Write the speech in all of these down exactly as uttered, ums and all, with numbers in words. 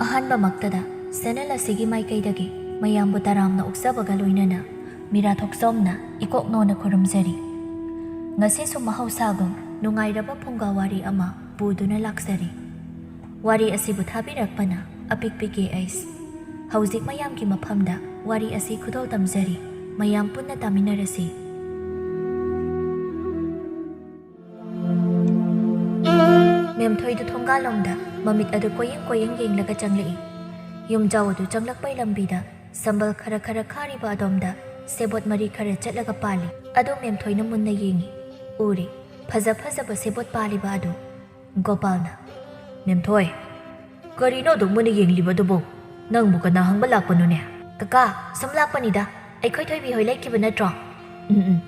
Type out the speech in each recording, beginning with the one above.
ꯑꯍꯥꯟꯕꯃꯛꯇꯗ channel ꯑꯁꯤꯒꯤ ꯃꯥꯏꯀꯩꯗꯒꯤ ꯃꯌꯥꯝꯕꯨ ꯇꯔꯥꯝꯅ ꯑꯣꯛꯆꯕꯒ ꯂꯣꯏꯅꯅ ꯃꯤꯔꯥ ꯊꯣꯛꯆꯣꯝꯅ ꯏꯀꯣꯛꯅꯣꯅ ꯈꯨꯔꯨꯝꯖꯔꯤ꯫ ꯉꯁꯤꯁꯨ ꯃꯍꯧꯁꯥꯒꯨꯝ ꯅꯨꯡꯉꯥꯏꯔꯕ ꯐꯨꯡꯒꯥ ꯋꯥꯔꯤ ꯑꯃ ꯄꯨꯗꯨꯅ ꯂꯥꯛꯆꯔꯤ꯫ ꯋꯥꯔꯤ ꯑꯁꯤꯕꯨ ꯊꯥꯕꯤꯔꯛꯄꯅ ꯑꯄꯤꯛꯄꯤ ꯀꯦ ꯑꯩꯁ꯫ ꯍꯧꯖꯤꯛ ꯃꯌꯥꯝꯒꯤ ꯃꯐꯝꯗ ꯋꯥꯔꯤ ꯑꯁꯤ ꯈꯨꯗꯣꯜ ꯇꯝꯖꯔꯤ꯫ ꯃꯌꯥꯝ ꯄꯨꯟꯅ ꯇꯥꯃꯤꯟꯅꯔꯁꯤ꯫ ꯃꯦꯝꯊꯣꯏꯗꯨ ꯊꯣꯡꯒꯥꯜꯂꯣꯝꯗ ꯃꯃꯤꯠ ꯑꯗꯨ ꯀꯣꯌꯦꯡ ꯀꯣꯌꯦꯡ ꯌꯦꯡꯂꯒ ꯆꯪꯂꯛꯏ꯫ ꯌꯨꯝꯖꯥꯎ ꯑꯗꯨ ꯆꯪꯂꯛꯄꯩ ꯂꯝꯕꯤꯗ ꯁꯝꯕꯜ ꯈꯔ ꯈꯔ ꯈꯥꯔꯤꯕ ꯑꯗꯣꯝꯗ ꯁꯦꯕꯣꯠ ꯃꯔꯤ ꯈꯔ ꯆꯠꯂꯒ ꯄꯥꯜꯂꯤ꯫ ꯑꯗꯨ ꯃꯦꯝꯊꯣꯏꯅ ꯃꯨꯟꯅ ꯌꯦꯡꯉꯤ꯫ ꯎꯔꯤ꯫ ꯐꯖ ꯐꯖꯕ ꯁꯦꯕꯣꯠ ꯄꯥꯜꯂꯤꯕ ꯑꯗꯨ꯫ ꯒꯣꯄꯥꯜꯅ, "ꯃꯦꯝꯊꯣꯏ, ꯀꯔꯤꯅꯣ ꯑꯗꯨꯛ ꯃꯨꯟꯅ ꯌꯦꯡꯂꯤꯕꯗꯨꯕꯨ? ꯅꯪꯕꯨ ꯀꯅꯥ ꯍꯪꯕ ꯂꯥꯛꯄꯅꯣꯅꯦ?" "ꯀꯀꯥ, ꯁꯨꯝ ꯂꯥꯛꯄꯅꯤꯗ꯫ ꯑꯩꯈꯣꯏ ꯊꯣꯏꯕꯤ ꯍꯣꯏ ꯂꯩꯈꯤꯕ ꯅꯠꯇ꯭ꯔꯣ?" "ꯎꯝ, ꯎꯝ,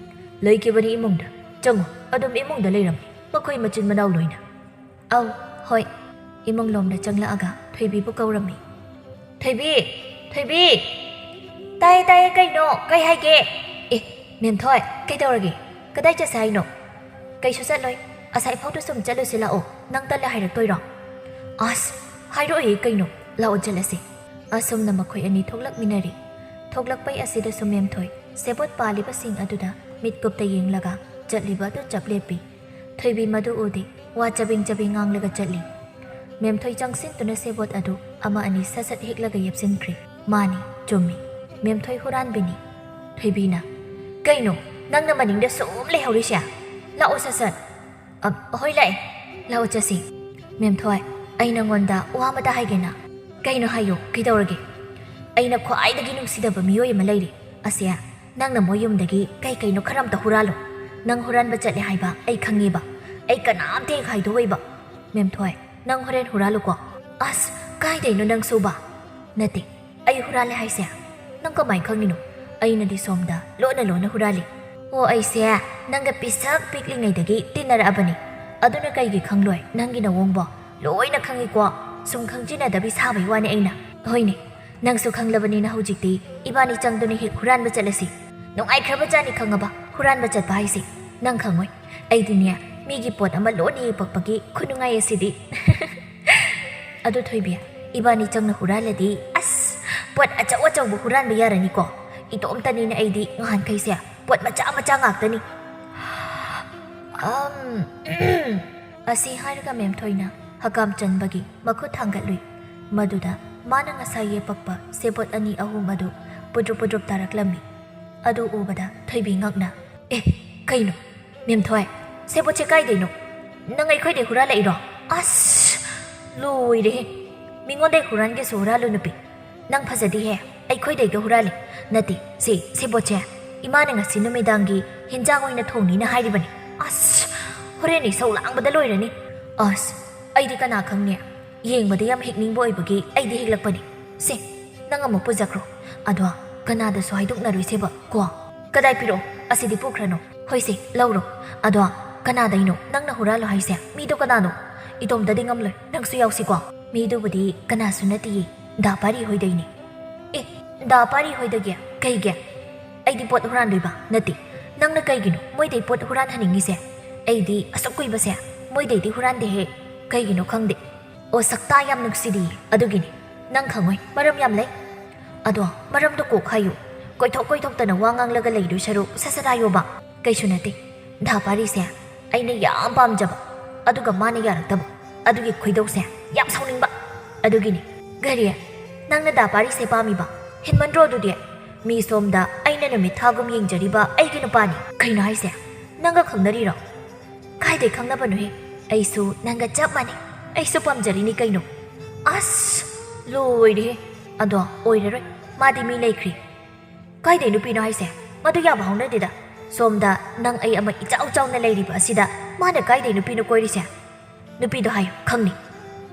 ꯂꯩꯈꯤꯕꯅꯤ ꯏꯃꯨꯡꯗ꯫ ꯆꯪꯉꯨ, ꯑꯗꯨꯝ ꯏꯃꯨꯡꯗ ꯂꯩꯔꯝꯃꯤ, ꯃꯈꯣꯏ ꯃꯆꯤꯟ ꯃꯅꯥꯎ ꯂꯣꯏꯅ꯫" "ꯑꯧ, ꯍꯣꯏ꯫" ꯏꯃꯨꯡꯂꯣꯝꯗ ꯆꯪꯂꯛꯑꯒ ꯊꯣꯏꯕꯤꯕꯨ ꯀꯧꯔꯝꯃꯤ꯫ "ꯊꯣꯏꯕꯤ! ꯊꯣꯏꯕꯤ!" "ꯇꯥꯏꯌꯦ, ꯇꯥꯏꯌꯦ, ꯀꯩꯅꯣ? ꯀꯩ ꯍꯥꯏꯒꯦ?" "ꯑꯦ, ꯃꯦꯝꯊꯣꯏ, ꯀꯩꯗꯧꯔꯒꯦ? ꯀꯗꯥꯏ ꯆꯠꯁꯦ ꯍꯥꯏꯅꯣ?" "ꯀꯩꯁꯨ ꯆꯠꯂꯣꯏ꯫ ꯑꯁꯥꯏꯐꯥꯎꯗ ꯁꯨꯝ ꯆꯠꯂꯨꯁꯤ ꯂꯥꯛꯑꯣ꯫ ꯅꯪ ꯇꯜꯂꯦ ꯍꯥꯏꯔꯛꯇꯣꯏꯔꯣ?" "ꯑꯁ, ꯍꯥꯏꯔꯛꯑꯣꯏꯌꯦ ꯀꯩꯅꯣ꯫ ꯂꯥꯛꯑꯣ ꯆꯠꯂꯁꯤ꯫" ꯑꯁꯨꯝꯅ ꯃꯈꯣꯏ ꯑꯅꯤ ꯊꯣꯛꯂꯛꯃꯤꯟꯅꯔꯤ꯫ ꯊꯣꯛꯂꯛꯄꯩ ꯑꯁꯤꯗꯁꯨ ꯃꯦꯝꯊꯣꯏ ꯁꯦꯕꯣꯠ ꯄꯥꯜꯂꯤꯕꯁꯤꯡ ꯑꯗꯨꯗ ꯃꯤꯠꯀꯨꯞꯇ ꯌꯦꯡꯂꯒ ꯆꯠꯂꯤꯕ ꯑꯗꯨ ꯆꯞ ꯂꯦꯞꯄꯤ꯫ ꯊꯣꯏꯕꯤ ꯃꯗꯨ ꯎꯗꯦ꯫ ꯋꯥ ꯆꯕꯦꯡ ꯆꯕꯦꯡ ꯉꯥꯡꯂꯒ ꯆꯠꯂꯤ꯫ ꯃꯦꯝꯊꯣꯏ ꯆꯪꯁꯤꯟꯗꯨꯅ ꯁꯦꯕꯣꯠ ꯑꯗꯨ ꯑꯃ ꯑꯅꯤ ꯁꯠ ꯁꯠ ꯍꯦꯛꯂꯒ ꯌꯦꯞꯁꯤꯟꯈ꯭ꯔꯦ꯫ ꯃꯥꯅꯤ, ꯆꯨꯝꯃꯤ꯫ ꯃꯦꯝꯊꯣꯏ ꯍꯨꯔꯥꯟꯕꯤꯅꯤ꯫ ꯊꯣꯏꯕꯤꯅ, "ꯀꯩꯅꯣ, ꯅꯪꯅ ꯃꯅꯤꯡꯗ ꯁꯨꯝ ꯂꯩꯍꯧꯔꯤꯁꯦ? ꯂꯥꯛꯑꯣ ꯁꯠ ꯁꯠ꯫" "ꯑ, ꯍꯣꯏ, ꯂꯥꯛꯑꯦ꯫ ꯂꯥꯛꯑꯣ ꯆꯠꯁꯤ꯫" "ꯃꯦꯝꯊꯣꯏ, ꯑꯩ ꯅꯉꯣꯟꯗ ꯋꯥ ꯑꯃꯇ ꯍꯥꯏꯒꯦꯅ꯫" "ꯀꯩꯅꯣ ꯍꯥꯏꯌꯣ, ꯀꯩꯗꯧꯔꯒꯦ?" "ꯑꯩꯅ ꯈ꯭ꯋꯥꯏꯗꯒꯤ ꯅꯨꯡꯁꯤꯗꯕ ꯃꯤꯑꯣꯏ ꯑꯃ ꯂꯩꯔꯤ꯫ ꯑꯁꯦ, ꯅꯪꯅ ꯃꯣꯏ ꯌꯨꯝꯗꯒꯤ ꯀꯩ ꯀꯩꯅꯣ ꯈꯔ ꯑꯝꯇ ꯍꯨꯔꯥꯜꯂꯣ꯫ ꯅꯪ ꯍꯨꯔꯥꯟꯕ ꯆꯠꯂꯦ ꯍꯥꯏꯕ ꯑꯩ ꯈꯪꯉꯦꯕ꯫ ꯑꯩ ꯀꯅꯥꯝꯇ ꯍꯦꯛ ꯍꯥꯏꯗꯣꯛꯑꯣꯏꯕ꯫" "ꯃꯦꯝꯊꯣꯏ, ꯅꯪ ꯍꯣꯔꯦꯟ ꯍꯨꯔꯥꯜꯂꯨꯀꯣ꯫" "ꯑꯁ, ꯀꯥꯏꯗꯩꯅꯣ ꯅꯪꯁꯨꯕ?" "ꯅꯠꯇꯦ, ꯑꯩ ꯍꯨꯔꯥꯜꯂꯦ ꯍꯥꯏꯁꯦ ꯅꯪ ꯀꯃꯥꯏ ꯈꯪꯉꯤꯅꯣ?" "ꯑꯩꯅꯗꯤ ꯁꯣꯝꯗ ꯂꯣꯟꯅ ꯂꯣꯟꯅ ꯍꯨꯔꯥꯜꯂꯤ꯫" "ꯑꯣ, ꯑꯩꯁꯦ ꯅꯪꯒ ꯄꯤꯁꯛ ꯄꯤꯛꯂꯤꯉꯩꯗꯒꯤ ꯇꯤꯟꯅꯔꯛꯑꯕꯅꯤ꯫ ꯑꯗꯨꯅ ꯀꯩꯒꯤ ꯈꯪꯂꯣꯏ? ꯅꯪꯒꯤ ꯅꯑꯣꯡꯕꯣ ꯂꯣꯏꯅ ꯈꯪꯉꯤꯀꯣ꯫ ꯁꯨꯝ ꯈꯪꯖꯤꯟꯅꯗꯕꯤ ꯁꯥꯕꯩ ꯋꯥꯅꯤ ꯑꯩꯅ꯫" "ꯍꯣꯏꯅꯦ, ꯅꯪꯁꯨ ꯈꯪꯂꯕꯅꯤꯅ ꯍꯧꯖꯤꯛꯇꯤ ꯏꯕꯥꯅꯤ ꯆꯪꯗꯨꯅ ꯍꯦꯛ ꯍꯨꯔꯥꯟꯕ ꯆꯠꯂꯁꯤ꯫ ꯅꯨꯡꯉꯥꯏꯈ꯭ꯔꯕ ꯖꯥꯠꯅꯤ ꯈꯪꯉꯕ, ꯍꯨꯔꯥꯟꯕ ꯆꯠꯄ ꯍꯥꯏꯁꯦ꯫ ꯅꯪ ꯈꯪꯉꯣꯏ꯫ ꯑꯩꯗꯤꯅꯦ, ꯃꯤꯒꯤ ꯄꯣꯠ ꯑꯃ ꯂꯣꯟꯅ ꯌꯦꯛꯄꯛꯄꯒꯤ ꯈꯨꯅꯨꯡꯉꯥꯏ ꯑꯁꯤꯗꯤ꯫" "ꯑꯗꯨ ꯊꯣꯏꯕꯤ, ꯏꯕꯥꯅꯤ ꯆꯪꯅ ꯍꯨꯔꯥꯜꯂꯗꯤ, ꯑꯁ, ꯄꯣꯠ ꯑꯆꯧ ꯑꯆꯧꯕ ꯍꯨꯔꯥꯟꯕ ꯌꯥꯔꯅꯤꯀꯣ꯫ ꯏꯇꯣꯝꯇꯅꯤꯅ ꯑꯩꯗꯤ ꯉꯍꯥꯟꯈꯩꯁꯦ ꯄꯣꯠ ꯃꯆꯥ ꯃꯆꯥ ꯉꯥꯛꯇꯅꯤ꯫ ꯑꯝ, ꯑꯁꯤ ꯍꯥꯏꯔꯒ ꯃꯦꯝꯊꯣꯏꯅ ꯍꯀꯥꯝ ꯆꯟꯕꯒꯤ ꯃꯈꯨꯠ ꯊꯥꯡꯒꯠꯂꯨꯏ꯫ ꯃꯗꯨꯗ ꯃꯥꯅ ꯉꯁꯥꯏ ꯌꯦꯞꯄꯛꯄ ꯁꯦꯕꯣꯠ ꯑꯅꯤ ꯑꯍꯨꯝ ꯑꯗꯨ ꯄꯨꯗ꯭ꯔꯨꯞ ꯄꯨꯗ꯭ꯔꯨꯞ ꯇꯥꯔꯛꯂꯝꯃꯤ꯫ ꯑꯗꯨ ꯎꯕꯗ ꯊꯣꯏꯕꯤ ꯉꯛꯅ, "ꯑꯦ, ꯀꯩꯅꯣ? ꯃꯦꯝꯊꯣꯏ, ꯁꯦꯕꯣꯠꯁꯦ ꯀꯥꯏꯗꯩꯅꯣ? ꯅꯪ ꯑꯩꯈꯣꯏꯗꯩ ꯍꯨꯔꯥꯜꯂꯛꯏꯔꯣ?" ꯑꯁ! ꯂꯣꯏꯔꯦꯍꯦ! ꯃꯤꯉꯣꯟꯗꯩ ꯍꯨꯔꯥꯟꯒꯦꯁꯨ ꯍꯨꯔꯥꯜꯂꯨ ꯅꯨꯄꯤ꯫ ꯅꯪ ꯐꯖꯗꯤꯍꯦ, ꯑꯩꯈꯣꯏꯗꯩꯒ ꯍꯨꯔꯥꯜꯂꯤ꯫ ꯅꯠꯇꯦ, ꯁꯤ ꯁꯦꯕꯣꯠꯁꯦ ꯏꯃꯥꯅ ꯉꯁꯤ ꯅꯨꯃꯤꯗꯥꯡꯒꯤ ꯍꯤꯟꯖꯥꯡ ꯑꯣꯏꯅ ꯊꯣꯡꯅꯤꯅ ꯍꯥꯏꯔꯤꯕꯅꯤ꯫ ꯑꯁ! ꯍꯣꯔꯦꯟ ꯏꯁꯧ ꯂꯥꯡꯕꯗ ꯂꯣꯏꯔꯅꯤ꯫ ꯑꯁ! ꯑꯩꯗꯤ ꯀꯅꯥ ꯈꯪꯅꯤ? ꯌꯦꯡꯕꯗ ꯌꯥꯝ ꯍꯦꯛꯅꯤꯡꯕ ꯑꯣꯏꯕꯒꯤ ꯑꯩꯗꯤ ꯍꯦꯛꯂꯛꯄꯅꯤ꯫ ꯁꯦ, ꯅꯪ ꯑꯃꯨꯛ ꯄꯨꯖꯈ꯭ꯔꯣ꯫ ꯑꯗꯣ ꯀꯅꯥꯗꯁꯨ ꯍꯥꯏꯗꯣꯛꯅꯔꯣꯏꯁꯦꯕ ꯀꯣ꯫ ꯀꯗꯥꯏ ꯄꯤꯔꯛꯑꯣ? ꯑꯁꯤꯗꯤ ꯄꯨꯈ꯭ꯔꯅꯨ꯫ ꯍꯣꯏꯁꯦ, ꯂꯧꯔꯣ꯫ ꯑꯗꯣ ꯀꯅꯥꯗꯩꯅꯣ ꯅꯪꯅ ꯍꯨꯔꯥꯜꯂꯣ ꯍꯥꯏꯁꯦ? ꯃꯤꯗꯣ ꯀꯅꯥꯅꯣ? ꯏꯇꯣꯝꯇꯗꯤ ꯉꯝꯂꯣꯏ, ꯅꯪꯁꯨ ꯌꯥꯎꯁꯤꯀꯣ꯫ ꯃꯤꯗꯨꯕꯨꯗꯤ ꯀꯅꯥꯁꯨ ꯅꯠꯇꯤꯌꯦ, ꯗꯥ ꯄꯥꯔꯤ ꯍꯣꯏꯗꯩꯅꯦ꯫ ꯑꯦ, ꯗꯥ ꯄꯥꯔꯤ ꯍꯣꯏꯗꯒꯤ? ꯀꯩꯒꯤ? ꯑꯩꯗꯤ ꯄꯣꯠ ꯍꯨꯔꯥꯟꯗꯣꯏꯕ ꯅꯠꯇꯦ꯫ ꯅꯪꯅ ꯀꯩꯒꯤꯅꯣ ꯃꯣꯏꯗꯩ ꯄꯣꯠ ꯍꯨꯔꯥꯟꯍꯟꯅꯤꯡꯉꯤꯁꯦ? ꯑꯩꯗꯤ ꯑꯁꯨꯛ ꯀꯨꯏꯕꯁꯦ ꯃꯣꯏꯗꯩꯗꯤ ꯍꯨꯔꯥꯟꯗꯦꯍꯦ꯫ ꯀꯩꯒꯤꯅꯣ ꯈꯪꯗꯦ꯫ ꯑꯣ, ꯁꯛꯇꯥ ꯌꯥꯝ ꯅꯨꯡꯁꯤꯗꯤꯌꯦ, ꯑꯗꯨꯒꯤꯅꯤ꯫ ꯅꯪ ꯈꯪꯉꯣꯏ, ꯃꯔꯝ ꯌꯥꯝ ꯂꯩ꯫ ꯑꯗꯣ ꯃꯔꯝꯗꯣ ꯀꯣꯛ ꯍꯥꯏꯌꯨ꯫ ꯀꯣꯏꯊꯣꯛ ꯀꯣꯏꯊꯣꯛꯇꯅ ꯋꯥ ꯉꯥꯡꯂꯒ ꯂꯩꯗꯣꯏ ꯁꯔꯨꯛ ꯁꯠ ꯁꯠ ꯍꯥꯏꯌꯣꯕ꯫ ꯀꯩꯁꯨ ꯅꯠꯇꯦ꯫ ꯗꯥ ꯄꯥꯔꯤꯁꯦ ꯑꯩꯅ ꯌꯥꯝ ꯄꯥꯝꯖꯕ, ꯑꯗꯨꯒ ꯃꯥꯅ ꯌꯥꯔꯛꯇꯕ꯫ ꯑꯗꯨꯒꯤ ꯈꯣꯏꯗꯧꯁꯦ ꯌꯥꯝ ꯁꯥꯎꯅꯤꯡꯕ꯫ ꯑꯗꯨꯒꯤꯅꯤ꯫ ꯀꯔꯤ? ꯅꯪꯅ ꯗꯥ ꯄꯥꯔꯤꯁꯦ ꯄꯥꯝꯃꯤꯕ? ꯍꯦꯟꯃꯟꯗ꯭ꯔꯣ ꯑꯗꯨꯗꯤ? ꯃꯤ ꯁꯣꯝꯗ ꯑꯩꯅ ꯅꯨꯃꯤꯠ ꯊꯥꯒꯨꯝ ꯌꯦꯡꯖꯔꯤꯕ ꯑꯩꯒꯤ ꯅꯨꯄꯥꯅꯤ꯫ ꯀꯩꯅꯣ ꯍꯥꯏꯁꯦ? ꯅꯪꯒ ꯈꯪꯅꯔꯤꯔꯣ? ꯀꯥꯏꯗꯩ ꯈꯪꯅꯕꯅꯣꯍꯦ? ꯑꯩꯁꯨ ꯅꯪꯒ ꯆꯞ ꯃꯥꯟꯅꯩ꯫ ꯑꯩꯁꯨ ꯄꯥꯝꯖꯔꯤꯅꯤ ꯀꯩꯅꯣ꯫ ꯑꯁ! ꯂꯣꯏꯔꯦꯍꯦ꯫ ꯑꯗꯣ ꯑꯣꯏꯔꯔꯣꯏ꯫ ꯃꯥꯗꯤ ꯃꯤ ꯂꯩꯈ꯭ꯔꯦ꯫ ꯀꯥꯏꯗꯩ ꯅꯨꯄꯤꯅꯣ ꯍꯥꯏꯁꯦ? ꯃꯗꯨ ꯌꯥꯕ ꯍꯧꯅꯗꯦꯗ꯫ ꯁꯣꯝꯗ ꯅꯪ ꯑꯩ ꯑꯃ ꯏꯆꯥꯎ ꯆꯥꯎꯅ ꯂꯩꯔꯤꯕ ꯑꯁꯤꯗ ꯃꯥꯅ ꯀꯥꯏꯗꯩ ꯅꯨꯄꯤꯅꯣ ꯀꯣꯏꯔꯤꯁꯦ? ꯅꯨꯄꯤꯗꯣ ꯍꯥꯏꯌꯨ, ꯈꯪꯅꯤ꯫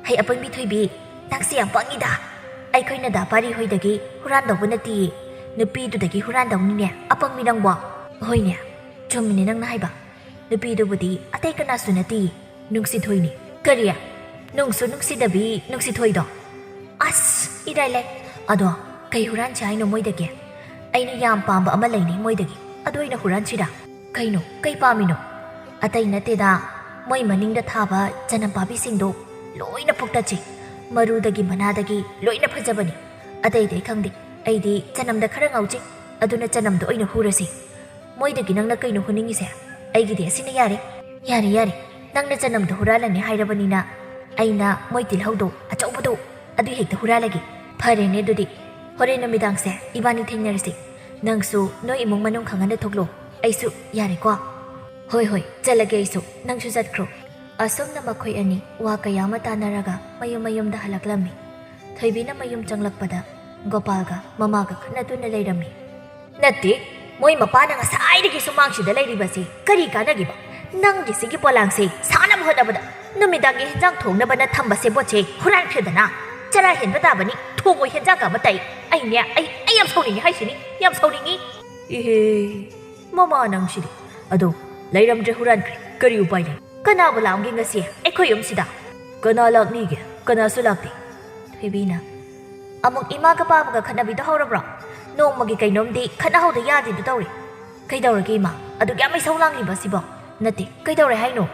ꯍꯩ ꯑꯄꯪꯕꯤ ꯊꯣꯏꯕꯤ, ꯅꯪꯁꯦ ꯌꯥꯝ ꯄꯪꯉꯤꯗ꯫ ꯑꯩꯈꯣꯏꯅ ꯗꯥ ꯄꯥꯔꯤ ꯍꯣꯏꯗꯒꯤ ꯍꯨꯔꯥꯟꯗꯧꯕ ꯅꯠꯇꯤꯌꯦ꯫ ꯅꯨꯄꯤꯗꯨꯗꯒꯤ ꯍꯨꯔꯥꯟꯗꯧꯅꯤꯅꯦ, ꯑꯄꯪꯕꯤ ꯅꯪꯕꯣ꯫ ꯍꯣꯏꯅꯦ, ꯆꯨꯝꯃꯤꯅꯦ ꯅꯪꯅ ꯍꯥꯏꯕ꯫ ꯅꯨꯄꯤꯗꯨꯕꯨꯗꯤ ꯑꯇꯩ ꯀꯅꯥꯁꯨ ꯅꯠꯇꯤꯌꯦ, ꯅꯨꯡꯁꯤꯊꯣꯏꯅꯤ꯫ ꯀꯔꯤ? ꯅꯨꯡꯁꯨ ꯅꯨꯡꯁꯤꯗꯕꯤ ꯅꯨꯡꯁꯤꯊꯣꯏꯗꯣ? ꯑꯁ, ꯏꯔꯥꯏ ꯂꯥꯏ꯫ ꯑꯗꯣ ꯀꯩ ꯍꯨꯔꯥꯟꯁꯦ ꯍꯥꯏꯅꯣ ꯃꯣꯏꯗꯒꯤ? ꯑꯩꯅ ꯌꯥꯝ ꯄꯥꯝꯕ ꯑꯃ ꯂꯩꯅꯦ ꯃꯣꯏꯗꯒꯤ꯫ ꯑꯗꯨ ꯑꯣꯏꯅ ꯍꯨꯔꯥꯟꯁꯤꯔꯥ? ꯀꯩꯅꯣ? ꯀꯩ ꯄꯥꯝꯃꯤꯅꯣ? ꯑꯇꯩ ꯅꯠꯇꯦꯗ, ꯃꯣꯏ ꯃꯅꯤꯡꯗ ꯊꯥꯕ ꯆꯅꯝ ꯄꯥꯝꯕꯤꯁꯤꯡꯗꯣ ꯂꯣꯏꯅ ꯐꯨꯛꯇꯠꯁꯤ꯫ ꯃꯔꯨꯗꯒꯤ ꯃꯅꯥꯗꯒꯤ ꯂꯣꯏꯅ ꯐꯖꯕꯅꯤ꯫ ꯑꯇꯩ ꯑꯇꯩ ꯈꯪꯗꯦ, ꯑꯩꯗꯤ ꯆꯅꯝꯗ ꯈꯔ ꯉꯥꯎꯖꯩ, ꯑꯗꯨꯅ ꯆꯅꯝꯗꯣ ꯑꯣꯏꯅ ꯍꯨꯔꯁꯤ꯫ ꯃꯣꯏꯗꯒꯤ ꯅꯪꯅ ꯀꯩꯅꯣ ꯍꯨꯅꯤꯡꯉꯤꯁꯦ? ꯑꯩꯒꯤꯗꯤ ꯑꯁꯤꯅ ꯌꯥꯔꯦ꯫ ꯌꯥꯔꯦ, ꯌꯥꯔꯦ, ꯅꯪꯅ ꯆꯅꯝꯗꯣ ꯍꯨꯔꯥꯜꯂꯅꯤ ꯍꯥꯏꯔꯕꯅꯤꯅ ꯑꯩꯅ ꯃꯣꯏ ꯇꯤꯜꯍꯧꯗꯣ ꯑꯆꯧꯕꯗꯣ ꯑꯗꯨ ꯍꯦꯛꯇ ꯍꯨꯔꯥꯜꯂꯒꯦ꯫ ꯐꯔꯦꯅꯦ, ꯑꯗꯨꯗꯤ ꯍꯣꯔꯦꯟ ꯅꯨꯃꯤꯗꯥꯡꯁꯦ ꯏꯕꯥꯅꯤ ꯊꯦꯡꯅꯔꯁꯤ꯫ ꯅꯪꯁꯨ ꯅꯣꯏ ꯏꯃꯨꯡ ꯃꯅꯨꯡ ꯈꯪꯍꯟꯅ ꯊꯣꯛꯂꯣ꯫ ꯑꯩꯁꯨ ꯌꯥꯔꯦꯀꯣ? ꯍꯣꯏ, ꯍꯣꯏ, ꯆꯠꯂꯒꯦ ꯑꯩꯁꯨ, ꯅꯪꯁꯨ ꯆꯠꯈ꯭ꯔꯣ꯫ ꯑꯁꯨꯝꯅ ꯃꯈꯣꯏ ꯑꯅꯤ ꯋꯥ ꯀꯌꯥ ꯑꯃ ꯇꯥꯟꯅꯔꯒ ꯃꯌꯨꯝ ꯃꯌꯨꯝꯗ ꯍꯜꯂꯛꯂꯝꯃꯤ꯫ ꯊꯣꯏꯕꯤꯅ ꯃꯌꯨꯝ ꯆꯪꯂꯛꯄꯗ ꯒꯣꯄꯥꯜꯒ ꯃꯃꯥꯒ ꯈꯠꯅꯗꯨꯅ ꯂꯩꯔꯝꯃꯤ꯫ ꯅꯠꯇꯦ, ꯃꯣꯏ ꯃꯄꯥꯅ ꯉꯁꯥꯏꯗꯒꯤ ꯁꯨꯃꯥꯡꯁꯤꯗ ꯂꯩꯔꯤꯕꯁꯤ ꯀꯔꯤ ꯀꯥꯟꯅꯒꯦꯕ? ꯅꯪꯒꯤ ꯁꯤꯒꯤ ꯄꯣꯂꯥꯡꯁꯦ ꯁꯥꯅꯕ ꯍꯣꯠꯅꯕꯗ ꯅꯨꯃꯤꯗꯥꯡꯒꯤ ꯍꯦꯟꯖꯥꯡ ꯊꯣꯡꯅꯕꯅ ꯊꯝꯕ ꯁꯦꯕꯣꯠꯁꯦ ꯍꯨꯔꯥꯟꯈ꯭ꯔꯦꯗꯅ꯫ ꯆꯔꯥ ꯍꯦꯟꯕ ꯇꯥꯕꯅꯤ, ꯊꯣꯡꯉꯣꯏ ꯍꯦꯟꯖꯥꯡꯒ ꯑꯃ ꯇꯥꯏ꯫ ꯑꯩꯅꯦ, ꯑꯩ, ꯑꯩ ꯌꯥꯝ ꯁꯥꯎꯅꯤꯡꯉꯤ ꯍꯥꯏꯁꯤꯅꯤ, ꯌꯥꯝ ꯁꯥꯎꯅꯤꯡꯉꯤ꯫ ꯏꯍꯦ, ꯃꯃꯥ ꯅꯪꯁꯤꯗꯤ꯫ ꯑꯗꯣ ꯂꯩꯔꯝꯗ꯭ꯔꯦ, ꯍꯨꯔꯥꯟꯈ꯭ꯔꯦ, ꯀꯔꯤ ꯎꯄꯥꯏ ꯂꯩ? ꯀꯅꯥꯕꯨ ꯂꯥꯛꯑꯝꯒꯦ ꯉꯁꯤ ꯑꯩꯈꯣꯏ ꯌꯨꯝꯁꯤꯗ? ꯀꯅꯥ ꯂꯥꯛꯅꯤꯒꯦ? ꯀꯅꯥꯁꯨ ꯂꯥꯛꯇꯦ꯫ ꯊꯣꯏꯕꯤꯅ, ꯑꯃꯨꯛ ꯏꯃꯥꯒ ꯄꯥꯕꯒ ꯈꯠꯅꯕꯤꯗꯣ ꯍꯧꯔꯕ꯭ꯔꯣ? ꯅꯣꯡꯃꯒꯤ ꯀꯩꯅꯣꯝꯗꯤ ꯈꯠꯅꯍꯧꯗ ꯌꯥꯗꯦꯗꯨ ꯇꯧꯔꯦ꯫ ꯀꯩꯗꯧꯔꯒꯦ ꯏꯃꯥ? ꯑꯗꯨꯛ ꯌꯥꯝ ꯏꯁꯧ ꯂꯥꯡꯂꯤꯕ ꯑꯁꯤꯕꯣ? ꯅꯠꯇꯦ, ꯀꯩꯗꯧꯔꯦ ꯍꯥꯏꯅꯣ?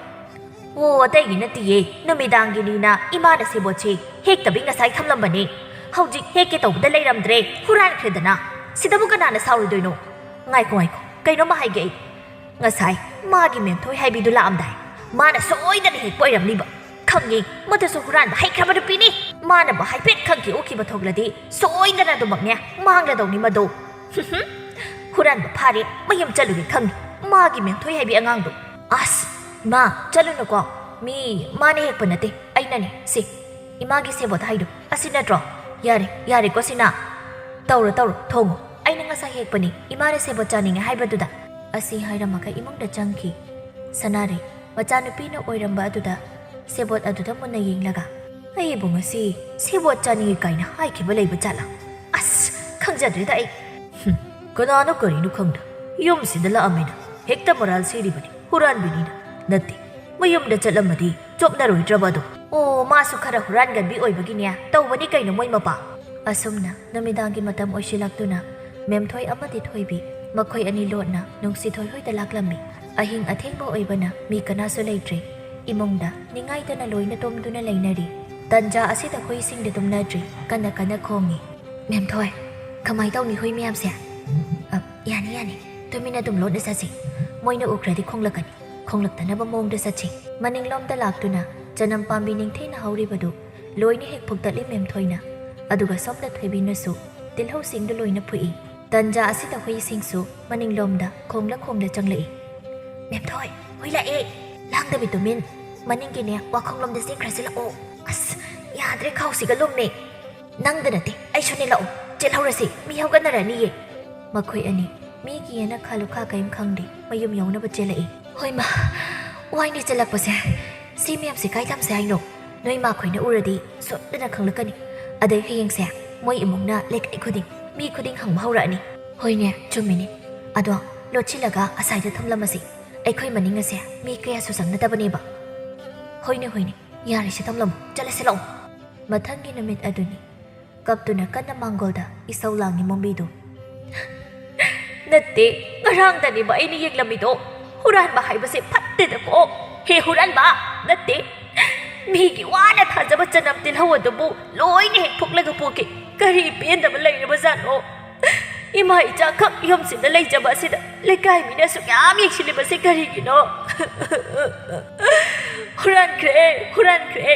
ꯑꯣ, ꯑꯇꯩꯒꯤ ꯅꯠꯇꯤꯌꯦ, ꯅꯨꯃꯤꯗꯥꯡꯒꯤꯅꯤꯅ ꯏꯃꯥꯅ ꯁꯦꯕꯣꯠꯁꯤ ꯍꯦꯛꯇꯕꯤ ꯉꯁꯥꯏ ꯊꯝꯂꯝꯕꯅꯦ꯫ ꯍꯧꯖꯤꯛ ꯍꯦꯛꯀꯦ ꯇꯧꯕꯗ ꯂꯩꯔꯝꯗ꯭ꯔꯦ, ꯍꯨꯔꯥꯟꯈ꯭ꯔꯦꯗꯅ꯫ ꯁꯤꯗꯕꯨ ꯀꯅꯥꯅ ꯁꯥꯎꯔꯣꯏꯗꯣꯏꯅꯣ? ꯉꯥꯏꯈꯣ, ꯉꯥꯏꯈꯣ, ꯀꯩꯅꯣꯝꯃ ꯍꯥꯏꯒꯦ ꯑꯩ꯫ ꯉꯁꯥꯏ ꯃꯥꯒꯤ ꯃꯦꯝꯊꯣꯏ ꯍꯥꯏꯕꯤꯗꯨ ꯂꯥꯛꯑꯝꯗꯥꯏ, ꯃꯥꯅ ꯁꯣꯏꯗꯅ ꯍꯦꯛꯄ ꯑꯣꯏꯔꯝꯅꯤꯕ꯫ ꯈꯪꯉꯦ, ꯃꯗꯨꯁꯨ ꯍꯨꯔꯥꯟꯕ ꯍꯩꯈ꯭ꯔꯕ ꯅꯨꯄꯤꯅꯤ꯫ ꯃꯥꯅꯕꯨ ꯍꯥꯏꯐꯦꯠ ꯈꯪꯈꯤ ꯎꯈꯤꯕ ꯊꯣꯛꯂꯗꯤ ꯁꯣꯏꯗꯅ ꯑꯗꯨꯃꯛꯅꯦ ꯃꯥꯡꯂꯗꯧꯅꯤ ꯃꯗꯣ꯫ ꯍꯨꯔꯥꯟꯕ ꯐꯥꯔꯦ, ꯃꯌꯨꯝ ꯆꯠꯂꯨꯒꯦ ꯈꯪꯉꯤ꯫ ꯃꯥꯒꯤ ꯃꯦꯝꯊꯣꯏ ꯍꯥꯏꯕꯤ ꯑꯉꯥꯡꯗꯣ꯫ ꯑꯁ, ꯏꯃꯥ, ꯆꯠꯂꯨꯅꯨꯀꯣ꯫ ꯃꯤ, ꯃꯥꯅ ꯍꯦꯛꯄ ꯅꯠꯇꯦ, ꯑꯩꯅꯅꯦ꯫ ꯁꯤ, ꯏꯃꯥꯒꯤ ꯁꯦꯕꯣꯠ ꯍꯥꯏꯗꯣ ꯑꯁꯤ ꯅꯠꯇ꯭ꯔꯣ? ꯌꯥꯔꯦ, ꯌꯥꯔꯦꯀꯣ ꯁꯤꯅ꯫ ꯇꯧꯔꯣ, ꯇꯧꯔꯣ, ꯊꯣꯡꯉꯣ꯫ ꯑꯩꯅ ꯉꯁꯥꯏ ꯍꯦꯛꯄꯅꯤ, ꯏꯃꯥꯅ ꯁꯦꯕꯣꯠ ꯆꯥꯅꯤꯡꯉꯦ ꯍꯥꯏꯕꯗꯨꯗ꯫ ꯑꯁꯤ ꯍꯥꯏꯔꯝꯃꯒ ꯏꯃꯨꯡꯗ ꯆꯪꯈꯤ꯫ ꯁꯅꯥꯔꯩ, ꯃꯆꯥꯅꯨꯄꯤꯅ ꯑꯣꯏꯔꯝꯕ ꯑꯗꯨꯗ ꯁꯦꯕꯣꯠ ꯑꯗꯨꯗ ꯃꯨꯟꯅ ꯌꯦꯡꯂꯒ, "ꯑꯩꯕꯨ ꯉꯁꯤ ꯁꯦꯕꯣꯠ ꯆꯥꯅꯤꯡꯉꯤ ꯀꯥꯏꯅ ꯍꯥꯏꯈꯤꯕ ꯂꯩꯕ ꯖꯥꯠꯂꯥ? ꯑꯁ, ꯈꯪꯖꯗ꯭ꯔꯦꯗ ꯑꯩ꯫ ꯍꯨꯝ, ꯀꯅꯥꯅꯣ ꯀꯔꯤꯅꯣ ꯈꯪꯗ ꯌꯨꯝꯁꯤꯗ ꯂꯥꯛꯑꯝꯃꯤꯅ ꯍꯦꯛꯇ ꯃꯔꯥꯜ ꯁꯤꯔꯤꯕꯅꯤ, ꯍꯨꯔꯥꯟꯕꯤꯅꯤꯅ꯫ ꯅꯠꯇꯦ, ꯃꯌꯨꯝꯗ ꯆꯠꯂꯝꯃꯗꯤ ꯆꯣꯞꯅꯔꯣꯏꯗ꯭ꯔꯕ ꯑꯗꯣ? ꯑꯣ, ꯃꯥꯁꯨ ꯈꯔ ꯍꯨꯔꯥꯟꯒꯟꯕꯤ ꯑꯣꯏꯕꯒꯤꯅꯦ ꯇꯧꯕꯅꯤ ꯀꯩꯅꯣ ꯃꯣꯏ ꯃꯄꯥ?" ꯑꯁꯨꯝꯅ ꯅꯨꯃꯤꯗꯥꯡꯒꯤ ꯃꯇꯝ ꯑꯣꯏꯁꯤꯜꯂꯛꯇꯨꯅ ꯃꯦꯝꯊꯣꯏ ꯑꯃꯗꯤ ꯊꯣꯏꯕꯤ ꯃꯈꯣꯏ ꯑꯅꯤ ꯂꯣꯠꯅ ꯅꯨꯡꯁꯤꯊꯣꯏ ꯍꯣꯏꯗ ꯂꯥꯛꯂꯝꯃꯤ꯫ ꯑꯍꯤꯡ ꯑꯊꯦꯡꯕ ꯑꯣꯏꯕꯅ ꯃꯤ ꯀꯅꯥꯁꯨ ꯂꯩꯇ꯭ꯔꯦ꯫ ꯏꯃꯨꯡꯗ ꯅꯤꯡꯉꯥꯏꯗꯅ ꯂꯣꯏꯅ ꯇꯨꯝꯗꯨꯅ ꯂꯩꯅꯔꯤ꯫ ꯇꯟꯖꯥ ꯑꯁꯤꯗ ꯍꯨꯏꯁꯤꯡꯗꯤ ꯇꯨꯝꯅꯗ꯭ꯔꯤ, ꯀꯟꯅ ꯀꯟꯅ ꯈꯣꯡꯏ꯫ "ꯃꯦꯝꯊꯣꯏ, ꯀꯃꯥꯏ ꯇꯧꯅꯤ ꯍꯨꯏ ꯃꯌꯥꯝꯁꯦ?" "ꯑ, ꯌꯥꯅꯤ, ꯌꯥꯅꯤ, ꯇꯨꯃꯤꯟꯅ ꯑꯗꯨꯝ ꯂꯣꯠꯅ ꯆꯠꯁꯤ꯫ ꯃꯣꯏꯅ ꯎꯈ꯭ꯔꯗꯤ ꯈꯣꯡꯂꯛꯀꯅꯤ꯫ ꯈꯣꯡꯂꯛꯇꯅꯕ ꯃꯑꯣꯡꯗ ꯆꯠꯁꯤ꯫" ꯃꯅꯤꯡꯂꯣꯝꯗ ꯂꯥꯛꯇꯨꯅ ꯆꯅꯝ ꯄꯥꯝꯕꯤ ꯅꯤꯡꯊꯤꯅ ꯍꯧꯔꯤꯕꯗꯨ ꯂꯣꯏꯅ ꯍꯦꯛ ꯐꯨꯛꯇꯠꯂꯤ ꯃꯦꯝꯊꯣꯏꯅ꯫ ꯑꯗꯨꯒ ꯁꯣꯝꯗ ꯊꯣꯏꯕꯤꯅꯁꯨ ꯇꯤꯜꯍꯧꯁꯤꯡꯗꯨ ꯂꯣꯏꯅ ꯐꯨꯛꯏ꯫ ꯇꯟꯖꯥ ꯑꯁꯤꯗ ꯍꯨꯏꯁꯤꯡꯁꯨ ꯃꯅꯤꯡꯂꯣꯝꯗ ꯈꯣꯡꯂ ꯈꯣꯡꯂ ꯆꯪꯂꯛꯏ꯫ "ꯃꯦꯝꯊꯣꯏ, ꯍꯨꯏ ꯂꯥꯛꯑꯦ! ꯂꯥꯡꯗꯕꯤ ꯇꯨꯃꯤꯟ! ꯃꯅꯤꯡꯒꯤꯅꯦ, ꯋꯥꯈꯣꯡꯂꯣꯝꯗ ꯆꯦꯟꯈ꯭ꯔꯁꯤ ꯂꯥꯛꯑꯣ!" "ꯑꯁ, ꯌꯥꯗ꯭ꯔꯦ, ꯈꯥꯎꯁꯤꯒ ꯂꯨꯝꯃꯦ!" "ꯅꯪꯗ ꯅꯠꯇꯦ, ꯑꯩꯁꯨꯅꯦ, ꯂꯥꯛꯑꯣ, ꯆꯦꯜꯍꯧꯔꯁꯤ, ꯃꯤ ꯍꯧꯒꯠꯅꯔꯅꯤꯌꯦ!" ꯃꯈꯣꯏ ꯑꯅꯤ ꯃꯤꯒꯤ ꯑꯅ ꯈꯥ ꯂꯨꯈꯥ ꯀꯔꯤꯝ ꯈꯪꯗꯦ, ꯃꯌꯨꯝ ꯌꯧꯅꯕ ꯆꯦꯜꯂꯛꯏ꯫ "ꯍꯣꯏ ꯃꯥ, ꯋꯥꯏꯅꯦ ꯆꯦꯜꯂꯛꯄꯁꯦ꯫ ꯁꯤ ꯃꯌꯥꯝꯁꯦ ꯀꯥꯏ ꯊꯝꯁꯦ ꯍꯥꯏꯅꯣ? ꯅꯣꯏ ꯃꯥꯈꯣꯏꯅ ꯎꯔꯗꯤ ꯁꯣꯏꯗꯅ ꯈꯪꯂꯛꯀꯅꯤ꯫ ꯑꯗꯩ ꯍꯌꯦꯡꯁꯦ ꯃꯣꯏ ꯏꯃꯨꯡꯅ ꯂꯩꯀꯥꯏ ꯈꯨꯗꯤꯡ, ꯃꯤ ꯈꯨꯗꯤꯡ ꯍꯪꯕ ꯍꯧꯔꯛꯑꯅꯤ꯫" "ꯍꯣꯏꯅꯦ, ꯆꯨꯝꯃꯤꯅꯦ꯫ ꯑꯗꯣ ꯂꯣꯠꯁꯤꯜꯂꯒ ꯑꯁꯥꯏꯗ ꯊꯝꯂꯝꯃꯁꯤ꯫ ꯑꯩꯈꯣꯏ ꯃꯅꯤꯡ ꯑꯁꯦ ꯃꯤ ꯀꯌꯥꯁꯨ ꯆꯪꯅꯗꯕꯅꯦꯕ꯫" "ꯍꯣꯏꯅꯦ, ꯍꯣꯏꯅꯦ, ꯌꯥꯔꯦꯁꯦ, ꯊꯝꯂꯝꯃꯣ, ꯆꯠꯂꯁꯤ ꯂꯥꯛꯑꯣ꯫" ꯃꯊꯪꯒꯤ ꯅꯨꯃꯤꯠ ꯑꯗꯨꯅꯤ꯫ ꯀꯞꯇꯨꯅ ꯀꯟꯅ ꯃꯥꯡꯒꯣꯜꯗ ꯏꯁꯧ ꯂꯥꯡꯉꯤ ꯃꯣꯝꯕꯤꯗꯨ꯫ "ꯅꯠꯇꯦ, ꯉꯔꯥꯡꯗꯅꯦꯕ ꯑꯩꯅ ꯌꯦꯡꯂꯝꯃꯤꯗꯣ꯫ ꯍꯨꯔꯥꯟꯕ ꯍꯥꯏꯕꯁꯦ ꯐꯠꯇꯦꯗꯀꯣ꯫ ꯍꯦ ꯍꯨꯔꯥꯟꯕ! ꯅꯠꯇꯦ, ꯃꯤꯒꯤ ꯋꯥꯅ ꯊꯥꯖꯕ ꯆꯅꯝ ꯇꯤꯜꯍꯧ ꯑꯗꯨꯕꯨ ꯂꯣꯏꯅ ꯍꯦꯛ ꯐꯨꯛꯂꯒ ꯄꯨꯈꯤ꯫ ꯀꯔꯤ ꯄꯦꯟꯗꯕ ꯂꯩꯔꯕꯖꯥꯠꯅꯣ? ꯏꯃꯥ ꯏꯆꯥꯈꯛ ꯌꯨꯝꯁꯤꯗ ꯂꯩꯖꯕ ꯑꯁꯤꯗ ꯂꯩꯀꯥꯏ ꯃꯤꯅ ꯑꯁꯨꯛ ꯌꯥꯝ ꯌꯦꯡꯁꯤꯜꯂꯤꯕꯁꯤ ꯀꯔꯤꯒꯤꯅꯣ? ꯍꯨꯔꯥꯟꯈ꯭ꯔꯦ, ꯍꯨꯔꯥꯟꯈ꯭ꯔꯦ꯫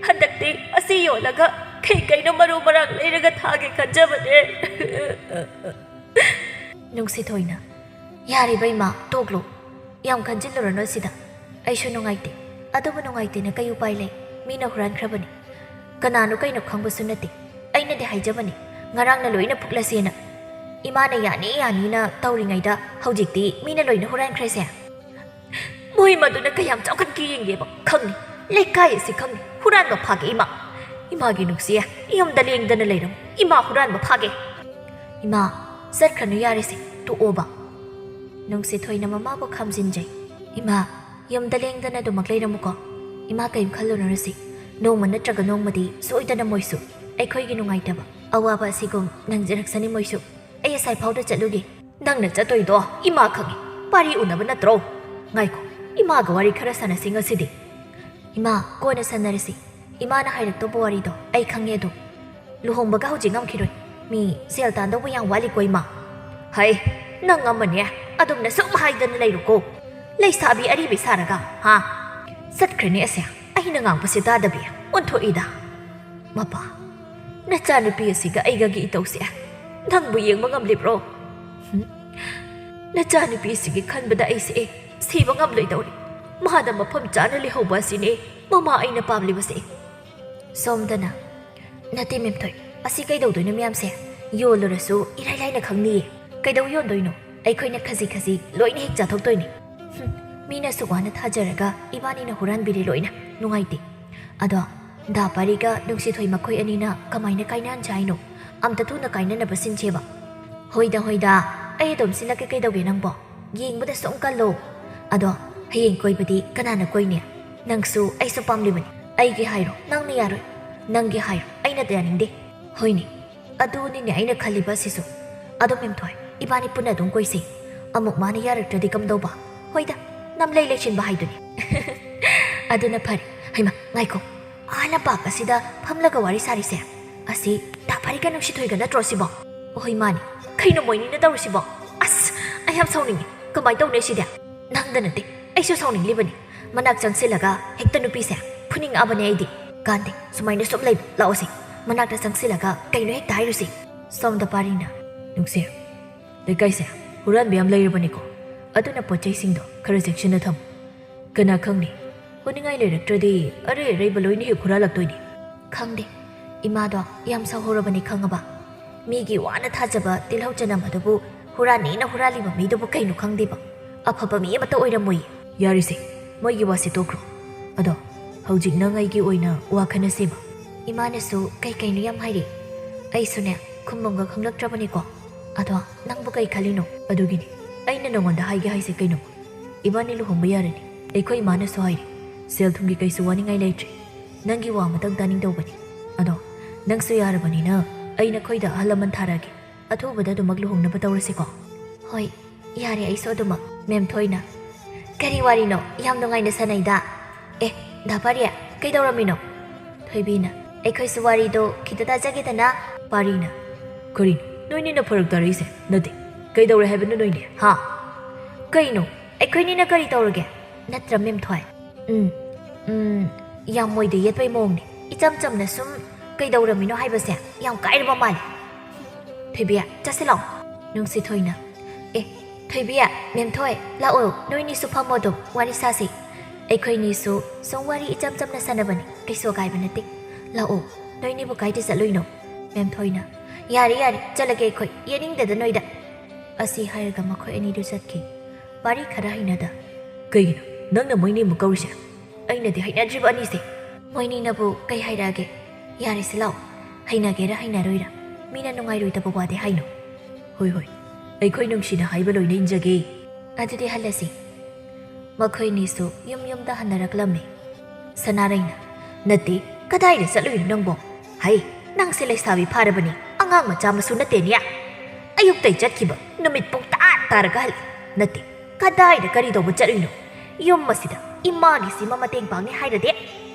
ꯍꯟꯗꯛꯇꯤ ꯑꯁꯤ ꯌꯣꯜꯂꯒ ꯀꯩ ꯀꯩꯅꯣ ꯃꯔꯨ ꯃꯔꯥꯡ ꯂꯩꯔꯒ ꯊꯥꯒꯦ ꯈꯟꯖꯕꯅꯦ꯫" ꯅꯨꯡꯁꯤꯊꯣꯏꯅ, "ꯌꯥꯔꯦꯕ ꯏꯃꯥ, ꯇꯣꯛꯂꯣ꯫ ꯌꯥꯝ ꯈꯟꯖꯤꯜꯂꯨꯔꯅꯨ ꯑꯁꯤꯗ꯫ ꯑꯩꯁꯨ ꯅꯨꯡꯉꯥꯏꯇꯦ꯫ ꯑꯗꯨꯕꯨ ꯅꯨꯡꯉꯥꯏꯇꯦꯅ ꯀꯩ ꯎꯄꯥꯏ ꯂꯩ? ꯃꯤꯅ ꯍꯨꯔꯥꯟꯈ꯭ꯔꯕꯅꯤ꯫ ꯀꯅꯥꯅꯣ ꯀꯩꯅꯣ ꯈꯪꯕꯁꯨ ꯅꯠꯇꯦ꯫ ꯑꯩꯅꯗꯤ ꯍꯥꯏꯖꯕꯅꯤ, ꯉꯔꯥꯡꯅ ꯂꯣꯏꯅ ꯐꯨꯛꯂꯁꯦꯅ꯫ ꯏꯃꯥꯅ ꯌꯥꯅꯤ ꯌꯥꯅꯤꯅ ꯇꯧꯔꯤꯉꯩꯗ ꯍꯧꯖꯤꯛꯇꯤ ꯃꯤꯅ ꯂꯣꯏꯅ ꯍꯨꯔꯥꯟꯈ꯭ꯔꯦꯁꯦ꯫" "ꯃꯣꯏ ꯃꯗꯨꯅ ꯀꯌꯥꯝ ꯆꯥꯎꯈꯠꯀꯦ ꯌꯦꯡꯒꯦꯕ꯫ ꯈꯪꯉꯤ, ꯂꯩꯀꯥꯏ ꯑꯁꯤ ꯈꯪꯉꯤ꯫ ꯍꯨꯔꯥꯟꯕ ꯐꯥꯒꯦ ꯏꯃꯥ꯫ ꯏꯃꯥꯒꯤ ꯅꯨꯡꯁꯤꯌꯦ, ꯌꯨꯝꯗ ꯂꯦꯡꯗꯅ ꯂꯩꯔꯝꯃꯨ꯫ ꯏꯃꯥ ꯍꯨꯔꯥꯟꯕ ꯐꯥꯒꯦ꯫" "ꯏꯃꯥ, ꯆꯠꯈ꯭ꯔꯅꯨ ꯌꯥꯔꯦꯁꯦ, ꯇꯣꯛꯑꯣꯕ꯫" ꯅꯨꯡꯁꯤꯊꯣꯏꯅ ꯃꯃꯥꯕꯨ ꯈꯥꯝꯖꯤꯟꯖꯩ꯫ "ꯏꯃꯥ, ꯌꯨꯝꯗ ꯂꯦꯡꯗꯅ ꯑꯗꯨꯃꯛ ꯂꯩꯔꯝꯃꯨꯀꯣ꯫ ꯏꯃꯥ ꯀꯔꯤꯝ ꯈꯜꯂꯨꯅꯨꯔꯁꯤ꯫ ꯅꯣꯡꯃ ꯅꯠꯇ꯭ꯔꯒ ꯅꯣꯡꯃꯗꯤ ꯁꯣꯏꯗꯅ ꯃꯣꯏꯁꯨ ꯑꯩꯈꯣꯏꯒꯤ ꯅꯨꯡꯉꯥꯏꯇꯕ, ꯑꯋꯥꯕ ꯑꯁꯤꯒꯨꯝ ꯅꯪꯖꯔꯛꯁꯅꯤ ꯃꯣꯏꯁꯨ꯫ ꯑꯩ ꯑꯁꯥꯏ ꯐꯥꯎꯗ ꯆꯠꯂꯨꯒꯦ꯫" "ꯅꯪꯅ ꯆꯠꯇꯣꯏꯗꯣ ꯏꯃꯥ ꯈꯪꯉꯤ꯫ ꯄꯥꯔꯤ ꯎꯅꯕ ꯅꯠꯇ꯭ꯔꯣ? ꯉꯥꯏꯈꯣ, ꯏꯃꯥꯒ ꯋꯥꯔꯤ ꯈꯔ ꯁꯥꯟꯅꯁꯤ ꯉꯁꯤꯗꯤ꯫" "ꯏꯃꯥ, ꯀꯣꯟꯅ ꯁꯥꯟꯅꯔꯁꯤ꯫ ꯏꯃꯥꯅ ꯍꯥꯏꯔꯛꯇꯧꯕ ꯋꯥꯔꯤꯗꯣ ꯑꯩ ꯈꯪꯉꯦ ꯑꯗꯨ꯫ ꯂꯨꯍꯣꯡꯕꯒ ꯍꯧꯖꯤꯛ ꯉꯝꯈꯤꯔꯣꯏ꯫ ꯃꯤ ꯁꯦꯜ ꯇꯥꯟꯗꯧꯕ ꯌꯥꯝ ꯋꯥꯠꯂꯤꯀꯣ ꯏꯃꯥ꯫ ꯍꯩ, ꯅꯪ ꯑꯃꯅꯦ꯫ ꯑꯗꯨꯝꯅ ꯁꯨꯝ ꯍꯥꯏꯗꯅ ꯂꯩꯔꯣꯀꯣ꯫ ꯂꯩꯁꯥꯕꯤ ꯑꯔꯤꯕꯤ ꯁꯥꯔꯒ, ꯍꯥ? ꯆꯠꯈ꯭ꯔꯅꯤ ꯑꯁꯦ꯫ ꯑꯩꯅ ꯉꯥꯡꯕꯁꯦ ꯇꯥꯗꯕꯤ ꯑꯣꯟꯊꯣꯛꯏꯗ꯫ ꯃꯄꯥ, ꯅꯆꯥꯅꯨꯄꯤ ꯑꯁꯤꯒ ꯑꯩꯒꯒꯤ ꯏꯇꯧꯁꯦ ꯅꯪꯕꯨ ꯌꯦꯡꯕ ꯉꯝꯂꯤꯕ꯭ꯔꯣ? ꯍꯨꯝ? ꯅꯆꯥꯅꯨꯄꯤ ꯑꯁꯤꯒꯤ ꯈꯟꯕꯗ ꯑꯩꯁꯦ ꯁꯤꯕ ꯉꯝꯂꯣꯏꯗꯧꯔꯤ꯫ ꯃꯥꯗ ꯃꯐꯝ ꯆꯥꯅ ꯂꯩꯍꯧꯕ ꯑꯁꯤꯅꯦ ꯃꯃꯥ ꯑꯩꯅ ꯄꯥꯝꯂꯤꯕꯁꯦ꯫ ꯁꯣꯝꯗꯅ, "ꯅꯠꯇꯦ ꯃꯦꯝꯊꯣꯏ, ꯑꯁꯤ ꯀꯩꯗꯧꯗꯣꯏꯅꯣ ꯃꯌꯥꯝꯁꯦ? ꯌꯣꯜꯂꯨꯔꯁꯨ ꯏꯔꯥꯏ ꯂꯥꯏꯅ ꯈꯪꯅꯤꯌꯦ꯫ ꯀꯩꯗꯧ ꯌꯣꯟꯗꯣꯏꯅꯣ? ꯑꯩꯈꯣꯏꯅ ꯈꯖꯤꯛ ꯈꯖꯤꯛ ꯂꯣꯏꯅ ꯍꯦꯛ ꯆꯥꯊꯣꯛꯇꯣꯏꯅꯦ꯫" ꯍꯨꯝ, ꯃꯤꯅ ꯑꯁꯨꯛ ꯋꯥꯅ ꯊꯥꯖꯔꯒ ꯏꯕꯥꯅꯤꯅ ꯍꯨꯔꯥꯟꯕꯤꯔꯦ ꯂꯣꯏꯅ꯫ ꯅꯨꯡꯉꯥꯏꯇꯦ꯫ ꯑꯗꯣ ꯗꯥ ꯄꯥꯔꯤꯒ ꯅꯨꯡꯁꯤꯊꯣꯏ ꯃꯈꯣꯏ ꯑꯅꯤꯅ ꯀꯃꯥꯏꯅ ꯀꯥꯏꯅꯍꯟꯁꯦ ꯍꯥꯏꯅꯣ? ꯑꯝꯇ ꯊꯨꯅ ꯀꯥꯏꯅꯅꯕ ꯁꯤꯟꯁꯦꯕ꯫ ꯍꯣꯏꯗ, ꯍꯣꯏꯗ, ꯑꯩ ꯑꯗꯨꯝ ꯁꯤꯜꯂꯛꯀꯦ, ꯀꯩꯗꯧꯒꯦ ꯅꯪꯕꯣ? ꯌꯦꯡꯕꯗ ꯁꯨꯝ ꯀꯜꯂꯣ꯫ ꯑꯗꯣ ꯍꯌꯦꯡ ꯀꯣꯏꯕꯗꯤ ꯀꯅꯥꯅ ꯀꯣꯏꯅꯤ? ꯅꯪꯁꯨ ꯑꯩꯁꯨ ꯄꯥꯝꯂꯤꯕꯅꯤ꯫ ꯑꯩꯒꯤ ꯍꯥꯏꯔꯣ, ꯅꯪꯅ ꯌꯥꯔꯣꯏ꯫ ꯅꯪꯒꯤ ꯍꯥꯏꯔꯣ, ꯑꯩꯅ ꯌꯥꯅꯤꯡꯗꯦ꯫ ꯍꯣꯏꯅꯦ, ꯑꯗꯨꯅꯤꯅꯦ ꯑꯩꯅ ꯈꯜꯂꯤꯕ ꯑꯁꯤꯁꯨ꯫ ꯑꯗꯣ ꯃꯦꯝꯊꯣꯏ, ꯏꯕꯥꯅꯤ ꯄꯨꯟꯅ ꯑꯗꯨꯝ ꯀꯣꯏꯁꯤ꯫ ꯑꯃꯨꯛ ꯃꯥꯅ ꯌꯥꯔꯛꯇ꯭ꯔꯗꯤ ꯀꯝꯗꯧꯕ? ꯍꯣꯏꯗ, ꯅꯝꯂꯩ ꯂꯩꯁꯤꯟꯕ ꯍꯥꯏꯗꯨꯅꯤ꯫ ꯑꯗꯨꯅ ꯐꯔꯦ꯫ ꯍꯩꯃꯥ, ꯉꯥꯏꯈꯣ꯫ ꯑꯥ ꯂꯝꯄꯥꯛ ꯑꯁꯤꯗ ꯐꯝꯂꯒ ꯋꯥꯔꯤ ꯁꯥꯔꯤꯁꯦ ꯑꯁꯤ ꯗꯥ ꯄꯥꯔꯤꯒ ꯅꯨꯡꯁꯤꯊꯣꯏꯒ ꯅꯠꯇ꯭ꯔꯣ ꯁꯤꯕꯣ? ꯍꯣꯏ ꯃꯥꯅꯤ꯫ ꯀꯩꯅꯣ ꯃꯣꯏꯅꯤꯅ ꯇꯧꯔꯤꯁꯤꯕꯣ? ꯑꯁ, ꯑꯩ ꯌꯥꯝ ꯁꯥꯎꯅꯤꯡꯉꯤ꯫ ꯀꯃꯥꯏꯅ ꯇꯧꯅꯤ ꯁꯤꯗꯤ? ꯅꯪꯗ ꯅꯠꯇꯦ, ꯑꯩꯁꯨ ꯁꯥꯎꯅꯤꯡꯂꯤꯕꯅꯤ꯫ ꯃꯅꯥꯛ ꯆꯪꯁꯤꯜꯂꯒ ꯍꯦꯛꯇ ꯅꯨꯄꯤꯁꯦ ꯐꯨꯅꯤꯡꯉꯛꯑꯕꯅꯦ ꯑꯩꯗꯤ꯫ ꯀꯥꯟꯗꯦ, ꯁꯨꯃꯥꯏꯅ ꯁꯨꯝ ꯂꯩꯕ꯫ ꯂꯥꯛꯑꯣꯁꯦ, ꯃꯅꯥꯛꯇ ꯆꯪꯁꯤꯜꯂꯒ ꯀꯩꯅꯣ ꯍꯦꯛꯇ ꯍꯥꯏꯔꯨꯁꯦ꯫ ꯁꯣꯝꯗ ꯄꯥꯔꯤꯅ, ꯅꯨꯡꯁꯤ, ꯂꯩꯀꯥꯏꯁꯦ ꯍꯨꯔꯥꯟꯕ ꯌꯥꯝ ꯂꯩꯔꯕꯅꯤꯀꯣ, ꯑꯗꯨꯅ ꯄꯣꯠ ꯆꯩꯁꯤꯡꯗꯣ ꯈꯔ ꯆꯦꯛꯁꯤꯟꯅ ꯊꯝꯃꯨ꯫ ꯀꯅꯥ ꯈꯪꯅꯤ, ꯍꯨꯅꯤꯡꯉꯥꯏ ꯂꯩꯔꯛꯇ꯭ꯔꯗꯤ ꯑꯔꯩ ꯑꯔꯩꯕ ꯂꯣꯏꯅ ꯍꯦꯛ ꯍꯨꯔꯥꯜꯂꯛꯇꯣꯏꯅꯤ꯫ ꯈꯪꯗꯦ, ꯏꯃꯥꯗꯣ ꯌꯥꯝ ꯁꯥꯎꯍꯧꯔꯕꯅꯤ ꯈꯪꯉꯕ? ꯃꯤꯒꯤ ꯋꯥꯅ ꯊꯥꯖꯕ ꯇꯤꯜꯍꯧ ꯆꯅꯝ ꯑꯗꯨꯕꯨ ꯍꯨꯔꯥꯟꯅꯦꯅ ꯍꯨꯔꯥꯜꯂꯤꯕ ꯃꯤꯗꯨꯕꯨ ꯀꯩꯅꯣ ꯈꯪꯗꯦꯕ꯫ ꯑꯐꯕ ꯃꯤ ꯑꯃꯠꯇ ꯑꯣꯏꯔꯝꯃꯣꯏꯌꯦ꯫ ꯌꯥꯔꯤꯁꯦ, ꯃꯣꯏꯒꯤ ꯋꯥꯁꯤ ꯇꯣꯛꯈ꯭ꯔꯣ꯫ ꯑꯗꯣ ꯍꯧꯖꯤꯛ ꯅꯪ ꯑꯩꯒꯤ ꯑꯣꯏꯅ ꯋꯥ ꯈꯟꯅꯁꯦꯕ꯫ ꯏꯃꯥꯅꯁꯨ ꯀꯩ ꯀꯩꯅꯣ ꯌꯥꯝ ꯍꯥꯏꯔꯤ꯫ ꯑꯩꯁꯨꯅꯦ, ꯈꯨꯝꯐꯝꯒ ꯈꯪꯂꯛꯇ꯭ꯔꯕꯅꯤꯀꯣ꯫ ꯑꯗꯣ ꯅꯪꯕꯨ ꯀꯩ ꯈꯜꯂꯤꯅꯣ? ꯑꯗꯨꯒꯤꯅꯤ ꯑꯩꯅ ꯅꯉꯣꯟꯗ ꯍꯥꯏꯒꯦ ꯍꯥꯏꯁꯦ ꯀꯩꯅꯣ꯫ ꯏꯕꯥꯅꯤ ꯂꯨꯍꯣꯡꯕ ꯌꯥꯔꯅꯤ꯫ ꯑꯩꯈꯣꯏ ꯏꯃꯥꯅꯁꯨ ꯍꯥꯏꯔꯤ, ꯁꯦꯜ ꯊꯨꯝꯒꯤ ꯀꯩꯁꯨ ꯋꯥꯅꯤꯡꯉꯥꯏ ꯂꯩꯇ꯭ꯔꯦ꯫ ꯅꯪꯒꯤ ꯋꯥ ꯑꯃꯇꯪ ꯇꯥꯅꯤꯡꯗꯧꯕꯅꯤ꯫ ꯑꯗꯣ ꯅꯪꯁꯨ ꯌꯥꯔꯕꯅꯤꯅ ꯑꯩ ꯅꯈꯣꯏꯗ ꯑꯍꯜ ꯂꯃꯟ ꯊꯥꯔꯛꯑꯒꯦ꯫ ꯑꯊꯨꯕꯗ ꯑꯗꯨꯃꯛ ꯂꯨꯍꯣꯡꯅꯕ ꯇꯧꯔꯁꯤꯀꯣ꯫ ꯍꯣꯏ, ꯌꯥꯔꯦ, ꯑꯩꯁꯨ ꯑꯗꯨꯃꯛ꯫ ꯃꯦꯝ ꯊꯣꯏꯅ, "ꯀꯔꯤ ꯋꯥꯔꯤꯅꯣ? ꯌꯥꯝ ꯅꯨꯡꯉꯥꯏꯅ ꯁꯥꯟꯅꯩꯗ꯫ ꯑꯦ, ꯗꯥ ꯄꯥꯔꯤ, ꯀꯩꯗꯧꯔꯝꯃꯤꯅꯣ?" ꯊꯣꯏꯕꯤꯅ, "ꯑꯩꯈꯣꯏꯁꯨ ꯋꯥꯔꯤꯗꯣ ꯈꯤꯇ ꯇꯥꯖꯒꯦꯗꯅ?" ꯄꯥꯔꯤꯅ, "ꯀꯔꯤꯅꯣ ꯅꯣꯏꯅꯤꯅ ꯐꯔꯛ ꯇꯥꯔꯛꯏꯁꯦ? ꯅꯠꯇꯦ, ꯀꯩꯗꯧꯔꯦ ꯍꯥꯏꯕꯅꯣ ꯅꯣꯏꯅꯤ, ꯍꯥ? ꯀꯩꯅꯣ, ꯑꯩꯈꯣꯏꯅꯤꯅ ꯀꯔꯤ ꯇꯧꯔꯒꯦ? ꯅꯠꯇ꯭ꯔ, ꯃꯦꯝꯊꯣꯏ?" "ꯎꯝ, ꯎꯝ, ꯌꯥꯝ ꯃꯣꯏꯗ ꯌꯦꯠꯄꯩ ꯃꯑꯣꯡꯅꯤ꯫ ꯏꯆꯝ ꯆꯝꯅ ꯁꯨꯝ ꯀꯩꯗꯧꯔꯝꯃꯤꯅꯣ ꯍꯥꯏꯕꯁꯦ ꯌꯥꯝ ꯀꯥꯏꯔꯕ ꯃꯥꯜꯂꯦ꯫ ꯊꯣꯏꯕꯤ, ꯆꯠꯁꯤ ꯂꯥꯛꯑꯣ꯫" ꯅꯨꯡꯁꯤꯊꯣꯏꯅ, "ꯑꯦ, ꯊꯣꯏꯕꯤ, ꯃꯦꯝꯊꯣꯏ, ꯂꯥꯛꯑꯣ, ꯅꯣꯏꯅꯤꯁꯨ ꯐꯝꯃꯣ, ꯑꯗꯨꯝ ꯋꯥꯔꯤ ꯁꯥꯁꯤ꯫ ꯑꯩꯈꯣꯏꯅꯤꯁꯨ ꯁꯨꯝ ꯋꯥꯔꯤ ꯏꯆꯝ ꯆꯝꯅ ꯁꯥꯟꯅꯕꯅꯤ, ꯀꯩꯁꯨ ꯑꯀꯥꯏꯕ ꯅꯠꯇꯦ꯫ ꯂꯥꯛꯑꯣ, ꯅꯣꯏꯅꯤꯕꯨ ꯀꯥꯏꯗ ꯆꯠꯂꯨꯏꯅꯣ?" ꯃꯦꯝꯊꯣꯏꯅ, "ꯌꯥꯔꯦ, ꯌꯥꯔꯦ, ꯆꯠꯂꯒꯦ ꯑꯩꯈꯣꯏ, ꯌꯦꯠꯅꯤꯡꯗꯦꯗ ꯅꯣꯏꯗ꯫" ꯑꯁꯤ ꯍꯥꯏꯔꯒ ꯃꯈꯣꯏ ꯑꯅꯤꯗꯨ ꯆꯠꯈꯤ꯫ ꯄꯥꯔꯤ ꯈꯔ ꯍꯩꯅꯗ, "ꯀꯩꯒꯤꯅꯣ ꯅꯪꯅ ꯃꯣꯏꯅꯤ ꯑꯃꯨꯛ ꯀꯧꯔꯤꯁꯦ? ꯑꯩꯅꯗꯤ ꯍꯩꯅꯗ꯭ꯔꯤꯕ ꯑꯅꯤꯁꯦ꯫" "ꯃꯣꯏꯅꯤꯅꯕꯨ ꯀꯩ ꯍꯥꯏꯔꯛꯑꯒꯦ? ꯌꯥꯔꯦꯁꯦ ꯂꯥꯛꯑꯣ, ꯍꯩꯅꯒꯦꯔꯥ ꯍꯩꯅꯔꯣꯏꯔꯥ, ꯃꯤꯅ ꯅꯨꯡꯉꯥꯏꯔꯣꯏꯗꯕ ꯋꯥꯗꯤ ꯍꯥꯏꯅꯨ꯫" "ꯍꯣꯏ, ꯍꯣꯏ, ꯑꯩꯈꯣꯏ ꯅꯨꯡꯁꯤꯅ ꯍꯥꯏꯕ ꯂꯣꯏꯅ ꯏꯟꯖꯒꯦ꯫" "ꯑꯗꯨꯗꯤ ꯍꯜꯂꯁꯤ꯫" ꯃꯈꯣꯏꯅꯤꯁꯨ ꯌꯨꯝ ꯌꯨꯝꯗ ꯍꯟꯅꯔꯛꯂꯝꯃꯤ꯫ ꯁꯅꯥꯔꯩꯅ, "ꯅꯠꯇꯦ, ꯀꯗꯥꯏꯗ ꯆꯠꯂꯨꯏꯅꯣ ꯅꯪꯕꯣ? ꯍꯩ, ꯅꯪꯁꯦ ꯂꯩꯁꯥꯕꯤ ꯐꯥꯔꯕꯅꯤ, ꯑꯉꯥꯡ ꯃꯆꯥ ꯃꯁꯨ ꯅꯠꯇꯦꯅꯦ꯫ ꯑꯌꯨꯛꯇꯩ ꯆꯠꯈꯤꯕ, ꯅꯨꯃꯤꯠ ꯄꯨꯡ ꯇꯥ ꯇꯥꯔꯒ ꯍꯜꯂꯛꯏ꯫ ꯅꯠꯇꯦ, ꯀꯗꯥꯏꯗ ꯀꯔꯤ ꯇꯧꯕ ꯆꯠꯂꯨꯏꯅꯣ? ꯌꯨꯝ ꯑꯁꯤꯗ ꯏꯃꯥꯒꯤ ꯁꯤꯃ ꯃꯇꯦꯡ ꯄꯥꯡꯅꯤ ꯍꯥꯏꯔꯗꯤ?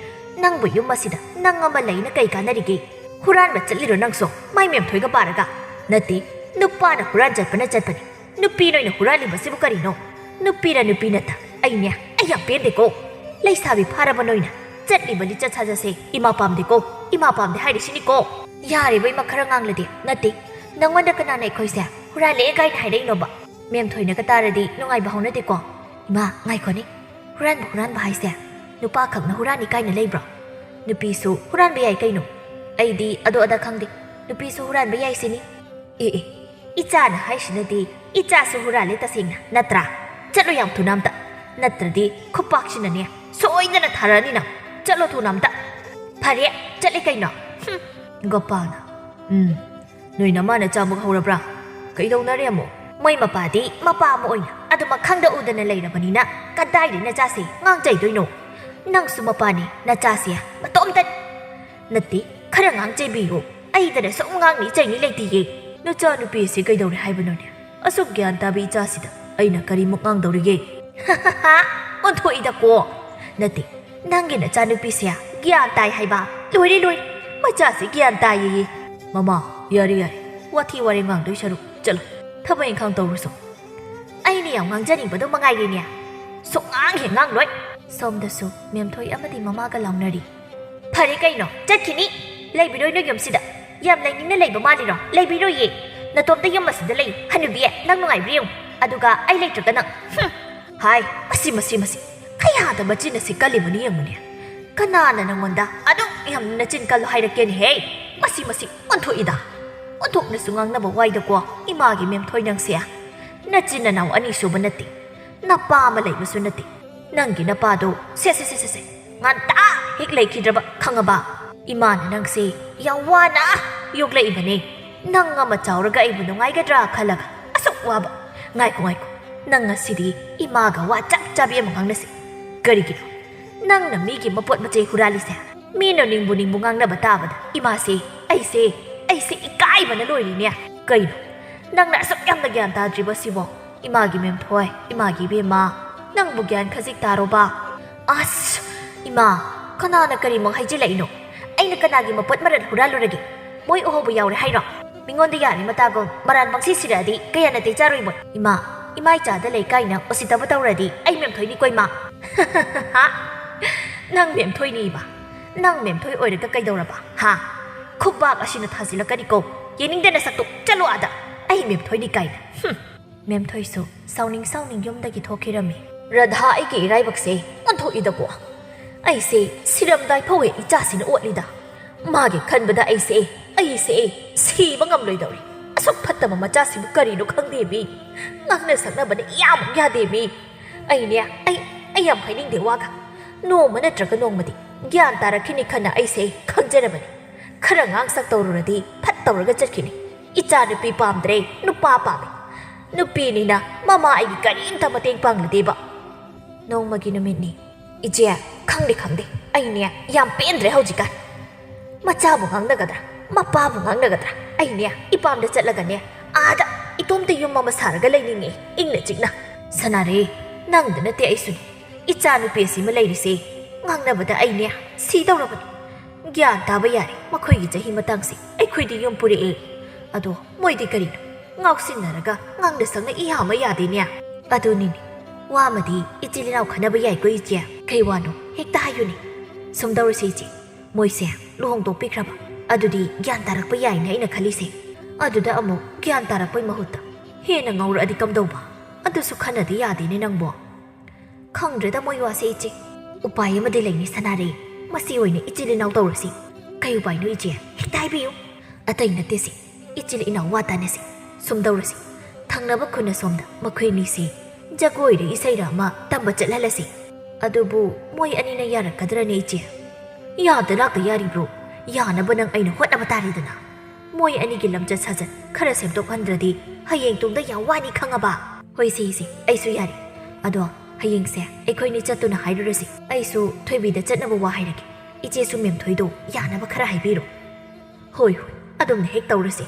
ꯅꯪꯕꯨ ꯌꯨꯝ ꯑꯁꯤꯗ ꯅꯪ ꯑꯃ ꯂꯩꯅ ꯀꯩ ꯀꯥꯟꯅꯔꯤꯒꯦ? ꯍꯨꯔꯥꯟꯕ ꯆꯠꯂꯤꯔꯣ ꯅꯪꯁꯨ, ꯃꯥꯏ ꯃꯦꯝꯊꯣꯏꯒ ꯄꯥꯔꯒ? ꯅꯠꯇꯦ, ꯅꯨꯄꯥꯅ ꯍꯨꯔꯥꯟ ꯆꯠꯄꯅ ꯆꯠꯄꯅꯤ꯫ ꯅꯨꯄꯤ ꯅꯣꯏꯅ ꯍꯨꯔꯥꯜꯂꯤꯕꯁꯤꯕꯨ ꯀꯔꯤꯅꯣ? ꯅꯨꯄꯤꯔ ꯅꯨꯄꯤ ꯅꯠꯇ, ꯑꯩꯅꯦ, ꯑꯩ ꯌꯥꯝ ꯄꯦꯟꯗꯦꯀꯣ꯫ ꯂꯩꯁꯥꯕꯤ ꯐꯥꯔꯕ ꯅꯣꯏꯅ ꯆꯠꯂꯤꯕ ꯂꯤꯆꯠ ꯁꯥꯖꯠꯁꯦ ꯏꯃꯥ ꯄꯥꯝꯗꯦꯀꯣ, ꯏꯃꯥ ꯄꯥꯝꯗꯦ ꯍꯥꯏꯔꯤꯁꯤꯅꯤꯀꯣ꯫" "ꯌꯥꯔꯦꯕ ꯏꯃꯥ, ꯈꯔ ꯉꯥꯡꯂꯗꯤ꯫ ꯅꯠꯇꯦ, ꯅꯪꯉꯣꯟꯗ ꯀꯅꯥꯅ ꯑꯩꯈꯣꯏꯁꯦ ꯍꯨꯔꯥꯜꯂꯛꯑꯦ ꯀꯥꯏꯅ ꯍꯥꯏꯔꯛꯏꯅꯣꯕ? ꯃꯦꯝꯊꯣꯏꯅꯒ ꯇꯥꯔꯗꯤ ꯅꯨꯡꯉꯥꯏꯕ ꯍꯧꯅꯗꯦꯀꯣ꯫ ꯏꯃꯥ, ꯉꯥꯏꯈꯣꯅꯦ, ꯍꯨꯔꯥꯟꯕ ꯍꯨꯔꯥꯟꯕ ꯍꯥꯏꯁꯦ ꯅꯨꯄꯥ ꯈꯛꯅ ꯍꯨꯔꯥꯟꯅꯤ ꯀꯥꯏꯅ ꯂꯩꯕ꯭ꯔꯣ? ꯅꯨꯄꯤꯁꯨ ꯍꯨꯔꯥꯟꯕ ꯌꯥꯏ ꯀꯩꯅꯣ꯫ ꯑꯩꯗꯤ ꯑꯗꯨ ꯑꯗꯥ ꯈꯪꯗꯦ, ꯅꯨꯄꯤꯁꯨ ꯍꯨꯔꯥꯟꯕ ꯌꯥꯏ ꯁꯤꯅꯤ꯫ ꯑꯦ, ꯑꯦ, ꯏꯆꯥꯅ ꯍꯥꯏꯁꯤꯅꯗꯤ ꯏꯆꯥꯁꯨ ꯍꯨꯔꯥꯜꯂꯦ ꯇꯁꯦꯡꯅ, ꯅꯠꯇ꯭ꯔꯥ? ꯆꯠꯂꯣ ꯌꯥꯝ ꯊꯨꯅ ꯑꯝꯇ, ꯅꯠꯇ꯭ꯔꯗꯤ ꯈꯨꯄꯥꯛꯁꯤꯅꯅꯦ ꯁꯣꯏꯗꯅ ꯊꯥꯔꯛꯑꯅꯤ ꯅꯪ꯫ ꯆꯠꯂꯣ ꯊꯨꯅ ꯑꯝꯇ꯫ ꯐꯔꯦ, ꯆꯠꯂꯦ ꯀꯩꯅꯣ꯫ ꯍꯨꯝ꯫ ꯒꯣꯄꯥꯜꯅ, "ꯎꯝ, ꯅꯣꯏ ꯅꯃꯥ ꯅꯆꯥꯃꯨꯛ ꯍꯧꯔꯕ꯭ꯔꯥ? ꯀꯩꯗꯧꯅꯔꯦ ꯑꯃꯨꯛ?" ꯃꯣꯏ ꯃꯄꯥꯗꯤ ꯃꯄꯥ ꯑꯃ ꯑꯣꯏꯅ ꯑꯗꯨꯃꯛ ꯈꯪꯗ ꯎꯗꯅ ꯂꯩꯔꯕꯅꯤꯅ ꯀꯗꯥꯏꯗꯩ ꯅꯆꯥꯁꯦ ꯉꯥꯡꯖꯩꯗꯣꯏꯅꯣ? ꯅꯪꯁꯨ ꯃꯄꯥꯅꯤ, ꯅꯆꯥꯁꯦ ꯃꯇꯣꯝꯇꯅꯤ꯫ ꯅꯠꯇꯦ, ꯈꯔ ꯉꯥꯡ ꯆꯩꯕꯤꯌꯨ꯫ ꯑꯩꯗꯅ ꯁꯨꯝ ꯉꯥꯡꯅꯤ ꯆꯩꯅꯤ ꯂꯩꯇꯤꯌꯦ꯫ ꯅꯆꯥꯅꯨꯄꯤꯁꯤ ꯀꯩꯗꯧꯔꯦ ꯍꯥꯏꯕꯅꯣꯅꯦ? ꯑꯁꯨꯛ ꯒ꯭ꯌꯥꯟ ꯇꯥꯕꯤ ꯏꯆꯥꯁꯤꯗ ꯑꯩꯅ ꯀꯔꯤꯃꯨꯛ ꯉꯥꯡꯗꯧꯔꯤꯒꯦ? ꯑꯣꯟꯊꯣꯛꯏꯗꯀꯣ꯫ ꯅꯠꯇꯦ, ꯅꯪꯒꯤ ꯅꯆꯥꯅꯨꯄꯤꯁꯦ ꯒ꯭ꯌꯥꯟ ꯇꯥꯏ ꯍꯥꯏꯕ꯫ ꯂꯣꯏꯔꯦ, ꯂꯣꯏꯔꯦ꯫ ꯃꯆꯥꯁꯤ ꯒ꯭ꯌꯥꯟ ꯇꯥꯏꯌꯦ꯫ ꯃꯃꯥ, ꯌꯥꯔꯦ, ꯌꯥꯔꯦ꯫ ꯋꯥꯊꯤ ꯋꯥꯔꯦꯡ ꯉꯥꯡꯗꯣꯏ ꯁꯔꯨꯛ, ꯆꯠꯂꯣ, ꯊꯕꯛ ꯏꯪꯈꯥꯡ ꯇꯧꯔꯨꯁꯣ꯫ ꯑꯩꯅ ꯌꯥꯝ ꯉꯥꯡꯖꯅꯤꯡꯕꯗꯣ ꯃꯉꯥꯏꯔꯦꯅꯦ꯫ ꯁꯨꯛꯉꯥꯡ ꯍꯦꯛ ꯉꯥꯡꯂꯣꯏ꯫ ꯁꯣꯝꯗꯁꯨ ꯃꯦꯝꯊꯣꯏ ꯑꯃꯗꯤ ꯃꯃꯥꯒ ꯂꯥꯎꯅꯔꯤ꯫ ꯐꯔꯦ ꯀꯩꯅꯣ, ꯆꯠꯈꯤꯅꯤ꯫ ꯂꯩꯕꯤꯔꯣꯏ ꯅꯣꯏ ꯌꯨꯝꯁꯤꯗ꯫ ꯌꯥꯝ ꯂꯩꯅꯤꯡꯅ ꯂꯩꯕ ꯃꯥꯜꯂꯤꯔꯣ? ꯂꯩꯕꯤꯔꯣꯏꯌꯦ꯫ ꯅꯇꯣꯝꯇ ꯌꯨꯝ ꯑꯁꯤꯗ ꯂꯩ꯫ ꯍꯅꯨꯕꯤ, ꯅꯪ ꯅꯨꯡꯉꯥꯏꯕ꯭ꯔꯥ ꯌꯦꯡꯉꯨ꯫ ꯑꯗꯨꯒ ꯑꯩ ꯂꯩꯇ꯭ꯔꯒ ꯅꯪ, ꯍꯨꯝ꯫ ꯍꯥꯏ, ꯃꯁꯤ, ꯃꯁꯤ, ꯃꯁꯤ꯫ ꯀꯌꯥꯗ ꯃꯆꯤꯟ ꯑꯁꯤ ꯀꯜꯂꯤꯕꯅꯤ ꯌꯦꯡꯉꯨꯅꯦ꯫ ꯀꯅꯥꯅ ꯅꯪꯉꯣꯟꯗ ꯑꯗꯨꯛ ꯌꯥꯝꯅ ꯅꯆꯤꯟ ꯀꯜꯂꯨ ꯍꯥꯏꯔꯛꯀꯦꯅꯦꯍꯦ? ꯃꯁꯤ, ꯃꯁꯤ ꯑꯣꯟꯊꯣꯛꯏꯗ꯫ ꯑꯣꯟꯊꯣꯛꯅꯁꯨ ꯉꯥꯡꯅꯕ ꯋꯥꯏꯗꯀꯣ, ꯏꯃꯥꯒꯤ ꯃꯦꯝꯊꯣꯏ ꯅꯪꯁꯦ꯫ ꯅꯆꯤꯟ ꯅꯅꯥꯎ ꯑꯅꯤ ꯁꯨꯕ ꯅꯠꯇꯦ꯫ ꯅꯄꯥ ꯑꯃ ꯂꯩꯕꯁꯨ ꯅꯠꯇꯦ꯫ ꯅꯪꯒꯤ ꯅꯄꯥꯗꯣ, ꯁꯦ, ꯁꯦ, ꯁꯦ, ꯁꯦ, ꯁꯦ, ꯉꯟꯇꯥ ꯍꯦꯛ ꯂꯩꯈꯤꯗ꯭ꯔꯕ ꯈꯪꯉꯕ? ꯏꯃꯥꯅ ꯅꯪꯁꯦ ꯌꯥꯝ ꯋꯥꯅ ꯌꯣꯛꯂꯛꯏꯕꯅꯦ꯫ ꯅꯪ ꯑꯃ ꯆꯥꯎꯔꯒ ꯑꯩꯕꯨ ꯅꯨꯡꯉꯥꯏꯒꯗ꯭ꯔꯥ ꯈꯜꯂꯒ ꯑꯁꯨꯛ ꯋꯥꯕ꯫ ꯉꯥꯏꯈꯣ, ꯉꯥꯏꯈꯣ꯫ ꯅꯪ ꯉꯁꯤꯗꯤ ꯏꯃꯥꯒ ꯋꯥ ꯆꯞ ꯆꯥꯕꯤ ꯑꯃ ꯉꯥꯡꯅꯁꯤ꯫ ꯀꯔꯤꯒꯤꯅꯣ? ꯅꯪꯅ ꯃꯤꯒꯤ ꯃꯄꯣꯠ ꯃꯆꯩ ꯍꯨꯔꯥꯜꯂꯤꯁꯦ? ꯃꯤꯅ ꯅꯤꯡꯕꯨ ꯅꯤꯡꯕꯨ ꯉꯥꯡꯅꯕ ꯇꯥꯕꯗ ꯏꯃꯥꯁꯦ, ꯑꯩꯁꯦ, ꯑꯩꯁꯦ ꯏꯀꯥꯏꯕꯅ ꯂꯣꯏꯔꯤꯅꯦ꯫ ꯀꯩꯅꯣ? ꯅꯪꯅ ꯑꯁꯨꯛ ꯌꯥꯝꯅ ꯒ꯭ꯌꯥꯟ ꯇꯥꯗ꯭ꯔꯤꯕ ꯁꯤꯕꯣ? ꯏꯃꯥꯒꯤ ꯃꯦꯝꯊꯣꯏ, ꯏꯃꯥꯒꯤ ꯏꯕꯦꯝꯃ, ꯅꯪꯕꯨ ꯒ꯭ꯌꯥꯟ ꯈꯖꯤꯛ ꯇꯥꯔꯣꯕ? ꯑꯁ! ꯏꯃꯥ, ꯀꯅꯥꯅ ꯀꯔꯤꯃꯛ ꯍꯥꯏꯖꯤꯜꯂꯛꯏꯅꯣ? ꯑꯩꯅ ꯀꯅꯥꯒꯤ ꯃꯄꯣꯠ ꯃꯔꯜ ꯍꯨꯔꯥꯜꯂꯨꯔꯒꯦ? ꯃꯣꯏ ꯎꯍꯧꯕ ꯌꯥꯎꯔꯦ ꯍꯥꯏꯔꯣ? ꯃꯤꯉꯣꯟꯗ ꯌꯥꯔꯦ ꯃꯇꯥꯒꯨꯝ ꯃꯔꯥꯟ ꯄꯪꯁꯤ ꯁꯤꯔꯛꯑꯗꯤ ꯀꯌꯥ ꯅꯥꯇꯩ ꯆꯥꯔꯣꯏ ꯃꯣꯏ꯫ ꯏꯃꯥ, ꯏꯃꯥ ꯏꯆꯥꯗ ꯂꯩ ꯀꯥꯏꯅ ꯎꯁꯤꯠꯇꯕ ꯇꯧꯔꯗꯤ ꯑꯩ ꯃꯦꯝꯊꯣꯏꯅꯤꯀꯣ ꯏꯃꯥ꯫ ꯍꯥ? ꯅꯪ ꯃꯦꯝꯊꯣꯏꯅꯤ ꯏꯃꯥ? ꯅꯪ ꯃꯦꯝꯊꯣꯏ ꯑꯣꯏꯔꯒ ꯀꯩꯗꯧꯔꯕ? ꯍꯥ? ꯈꯨꯕꯥꯛ ꯑꯁꯤꯅ ꯊꯥꯖꯤꯜꯂꯛꯀꯅꯤꯀꯣ꯫ ꯌꯦꯡꯅꯤꯡꯗꯦ ꯅꯁꯛꯇꯨ꯫ ꯆꯠꯂꯣ ꯑꯥꯗ꯫ ꯑꯩ ꯃꯦꯝꯊꯣꯏꯅꯤ ꯀꯥꯏꯅ꯫ ꯍꯨꯝ꯫ ꯃꯦꯝꯊꯣꯏꯁꯨ ꯁꯥꯎꯅꯤꯡ ꯁꯥꯎꯅꯤꯡ ꯌꯨꯝꯗꯒꯤ ꯊꯣꯛꯈꯤꯔꯝꯃꯤ꯫ ꯔꯥꯙꯥ, ꯑꯩꯒꯤ ꯏꯔꯥꯏꯕꯛꯁꯦ ꯑꯣꯟꯊꯣꯛꯏꯗꯀꯣ꯫ ꯑꯩꯁꯦ ꯁꯤꯔꯝꯗꯥꯏ ꯐꯥꯎ ꯍꯦꯛ ꯏꯆꯥꯁꯤꯅ ꯑꯣꯠꯂꯤꯗ꯫ ꯃꯥꯒꯤ ꯈꯟꯕꯗ ꯑꯩꯁꯦ, ꯑꯩꯁꯦ ꯁꯤꯕ ꯉꯝꯂꯣꯏꯗꯧꯔꯤ꯫ ꯑꯁꯨꯛ ꯐꯠꯇꯕ ꯃꯆꯥꯁꯤꯕꯨ ꯀꯔꯤꯅꯣ ꯈꯪꯗꯦꯃꯤ꯫ ꯉꯥꯡꯅ ꯁꯛꯅꯕꯅ ꯏꯌꯥꯃꯨꯛ ꯌꯥꯗꯦꯃꯤ꯫ ꯑꯩꯅꯦ, ꯑꯩ, ꯑꯩ ꯌꯥꯝ ꯍꯥꯏꯅꯤꯡꯗꯦ ꯋꯥꯒ꯫ ꯅꯣꯡꯃ ꯅꯠꯇ꯭ꯔꯒ ꯅꯣꯡꯃꯗꯤ ꯒ꯭ꯌꯥꯟ ꯇꯥꯔꯛꯈꯤꯅꯤ ꯈꯟꯅ ꯑꯩꯁꯦ ꯈꯪꯖꯔꯕꯅꯤ꯫ ꯈꯔ ꯉꯥꯡ ꯁꯛ ꯇꯧꯔꯨꯔꯗꯤ ꯐꯠ ꯇꯧꯔꯒ ꯆꯠꯈꯤꯅꯤ꯫ ꯏꯆꯥ ꯅꯨꯄꯤ ꯄꯥꯝꯗ꯭ꯔꯦ, ꯅꯨꯄꯥ ꯄꯥꯝꯃꯤ꯫ ꯅꯨꯄꯤꯅꯤꯅ ꯃꯃꯥ ꯑꯩꯒꯤ ꯀꯔꯤꯝꯇ ꯃꯇꯦꯡ ꯄꯥꯡꯂꯗꯦꯕ꯫ ꯅꯣꯡꯃꯒꯤ ꯅꯨꯃꯤꯠꯅꯤ꯫ ꯏꯆꯦ, ꯈꯪꯗꯦ, ꯈꯪꯗꯦ꯫ ꯑꯩꯅꯦ ꯌꯥꯝ ꯄꯦꯟꯗ꯭ꯔꯦ ꯍꯧꯖꯤꯛꯀꯥꯟ꯫ ꯃꯆꯥꯕꯨ ꯉꯥꯡꯅꯒꯗ꯭ꯔꯥ, ꯃꯄꯥꯕꯨ ꯉꯥꯡꯅꯒꯗ꯭ꯔꯥ? ꯑꯩꯅꯦ ꯏꯄꯥꯝꯗ ꯆꯠꯂꯒꯅꯦ, ꯑꯥꯗ ꯏꯇꯣꯝꯇ ꯌꯨꯝ ꯑꯃ ꯁꯥꯔꯒ ꯂꯩꯅꯤꯡꯉꯦ, ꯏꯪꯅ ꯆꯤꯛꯅ꯫ ꯁꯅꯥꯔꯦ, ꯅꯪꯗ ꯅꯠꯇꯦ ꯑꯩꯁꯨꯅꯤ꯫ ꯏꯆꯥ ꯅꯨꯄꯤ ꯑꯁꯤꯃ ꯂꯩꯔꯤꯁꯦ ꯉꯥꯡꯅꯕꯗ ꯑꯩꯅꯦ ꯁꯤꯗꯧꯔꯕꯅꯤ꯫ ꯒ꯭ꯌꯥꯟ ꯇꯥꯕ ꯌꯥꯔꯦ, ꯃꯈꯣꯏꯒꯤ ꯆꯍꯤ ꯃꯇꯥꯡꯁꯦ ꯑꯩꯈꯣꯏꯗꯤ ꯌꯨꯝ ꯄꯨꯔꯛꯑꯦ꯫ ꯑꯗꯣ ꯃꯣꯏꯗꯤ ꯀꯔꯤꯅꯣ? ꯉꯥꯎꯁꯤꯟꯅꯔꯒ ꯉꯥꯡꯅ ꯁꯛꯅ ꯏꯌꯥ ꯑꯃ ꯌꯥꯗꯦꯅꯦ꯫ ꯑꯗꯨꯅꯤꯅꯦ, ꯋꯥ ꯑꯃꯗꯤ ꯏꯆꯤꯜ ꯏꯅꯥꯎ ꯈꯟꯅꯕ ꯌꯥꯏꯀꯣ ꯏꯆꯦ꯫ ꯀꯩ ꯋꯥꯅꯣ? ꯍꯦꯛꯇ ꯍꯥꯏꯌꯨꯅꯦ꯫ ꯁꯨꯝ ꯇꯧꯔꯁꯤ ꯏꯆꯦ, ꯃꯣꯏꯁꯦ ꯂꯨꯍꯣꯡꯗꯣꯛꯄꯤꯈ꯭ꯔꯕ, ꯑꯗꯨꯗꯤ ꯒ꯭ꯌꯥꯟ ꯇꯥꯔꯛꯄ ꯌꯥꯏꯅ ꯑꯩꯅ ꯈꯜꯂꯤꯁꯦ꯫ ꯑꯗꯨꯗ ꯑꯃꯨꯛ ꯒ꯭ꯌꯥꯟ ꯇꯥꯔꯛꯄꯩ ꯃꯍꯨꯠꯇ ꯍꯦꯟꯅ ꯉꯧꯔꯛꯑꯗꯤ ꯀꯝꯗꯧꯕ? ꯑꯗꯨꯁꯨ ꯈꯟꯅꯗ ꯌꯥꯗꯦꯅꯦ ꯅꯪꯕꯣ꯫ ꯈꯪꯗ꯭ꯔꯦꯗ ꯃꯣꯏ ꯋꯥꯁꯦ ꯏꯆꯦ꯫ ꯎꯄꯥꯏ ꯑꯃꯗꯤ ꯂꯩꯅꯤ ꯁꯅꯥꯔꯩ꯫ ꯃꯁꯤ ꯑꯣꯏꯅ ꯏꯆꯤꯜ ꯏꯅꯥꯎ ꯇꯧꯔꯁꯤ꯫ ꯀꯩ ꯎꯄꯥꯏꯅꯣ ꯏꯆꯦ? ꯍꯦꯛꯇ ꯍꯥꯏꯕꯤꯌꯨ꯫ ꯑꯇꯩ ꯅꯠꯇꯦꯁꯦ, ꯏꯆꯤꯜ ꯏꯅꯥꯎ ꯋꯥ ꯇꯥꯅꯁꯤ꯫ ꯁꯨꯝ ꯇꯧꯔꯁꯤ, ꯊꯪꯅꯕ ꯈꯨꯟ ꯑꯁꯣꯝꯗ ꯃꯈꯣꯏ ꯑꯅꯤꯁꯤ ꯖꯒꯣꯏꯔ ꯏꯁꯩꯔ ꯑꯃ ꯇꯝꯕ ꯆꯠꯍꯜꯂꯁꯤ꯫ ꯑꯗꯨꯕꯨ ꯃꯣꯏ ꯑꯅꯤꯅ ꯌꯥꯔꯛꯀꯗ꯭ꯔꯅꯦ ꯏꯆꯦ? ꯌꯥꯗ ꯂꯥꯛꯇ ꯌꯥꯔꯤꯕ꯭ꯔꯣ? ꯌꯥꯅꯕ ꯅꯪ ꯑꯩꯅ ꯍꯣꯠꯅꯕ ꯇꯥꯔꯦꯗꯅ꯫ ꯃꯣꯏ ꯑꯅꯤꯒꯤ ꯂꯝꯆꯠ ꯁꯥꯖꯠ ꯈꯔ ꯁꯦꯝꯗꯣꯛꯍꯟꯗ꯭ꯔꯗꯤ ꯍꯌꯦꯡ ꯇꯨꯡꯗ ꯌꯥꯝ ꯋꯥꯅꯤ ꯈꯪꯉꯕ? ꯍꯣꯏ ꯁꯦ ꯏꯆꯦ, ꯑꯩꯁꯨ ꯌꯥꯔꯦ꯫ ꯑꯗꯣ ꯍꯌꯦꯡꯁꯦ ꯑꯩꯈꯣꯏꯅꯤ ꯆꯠꯇꯨꯅ ꯍꯥꯏꯔꯨꯔꯁꯤ꯫ ꯑꯩꯁꯨ ꯊꯣꯏꯕꯤꯗ ꯆꯠꯅꯕ ꯋꯥ ꯍꯥꯏꯔꯒꯦ꯫ ꯏꯆꯦꯁꯨ ꯃꯦꯝꯊꯣꯏꯗꯣ ꯌꯥꯅꯕ ꯈꯔ ꯍꯥꯏꯕꯤꯔꯣ꯫ ꯍꯣꯏ ꯍꯣꯏ, ꯑꯗꯨꯝꯅ ꯍꯦꯛ ꯇꯧꯔꯁꯤ꯫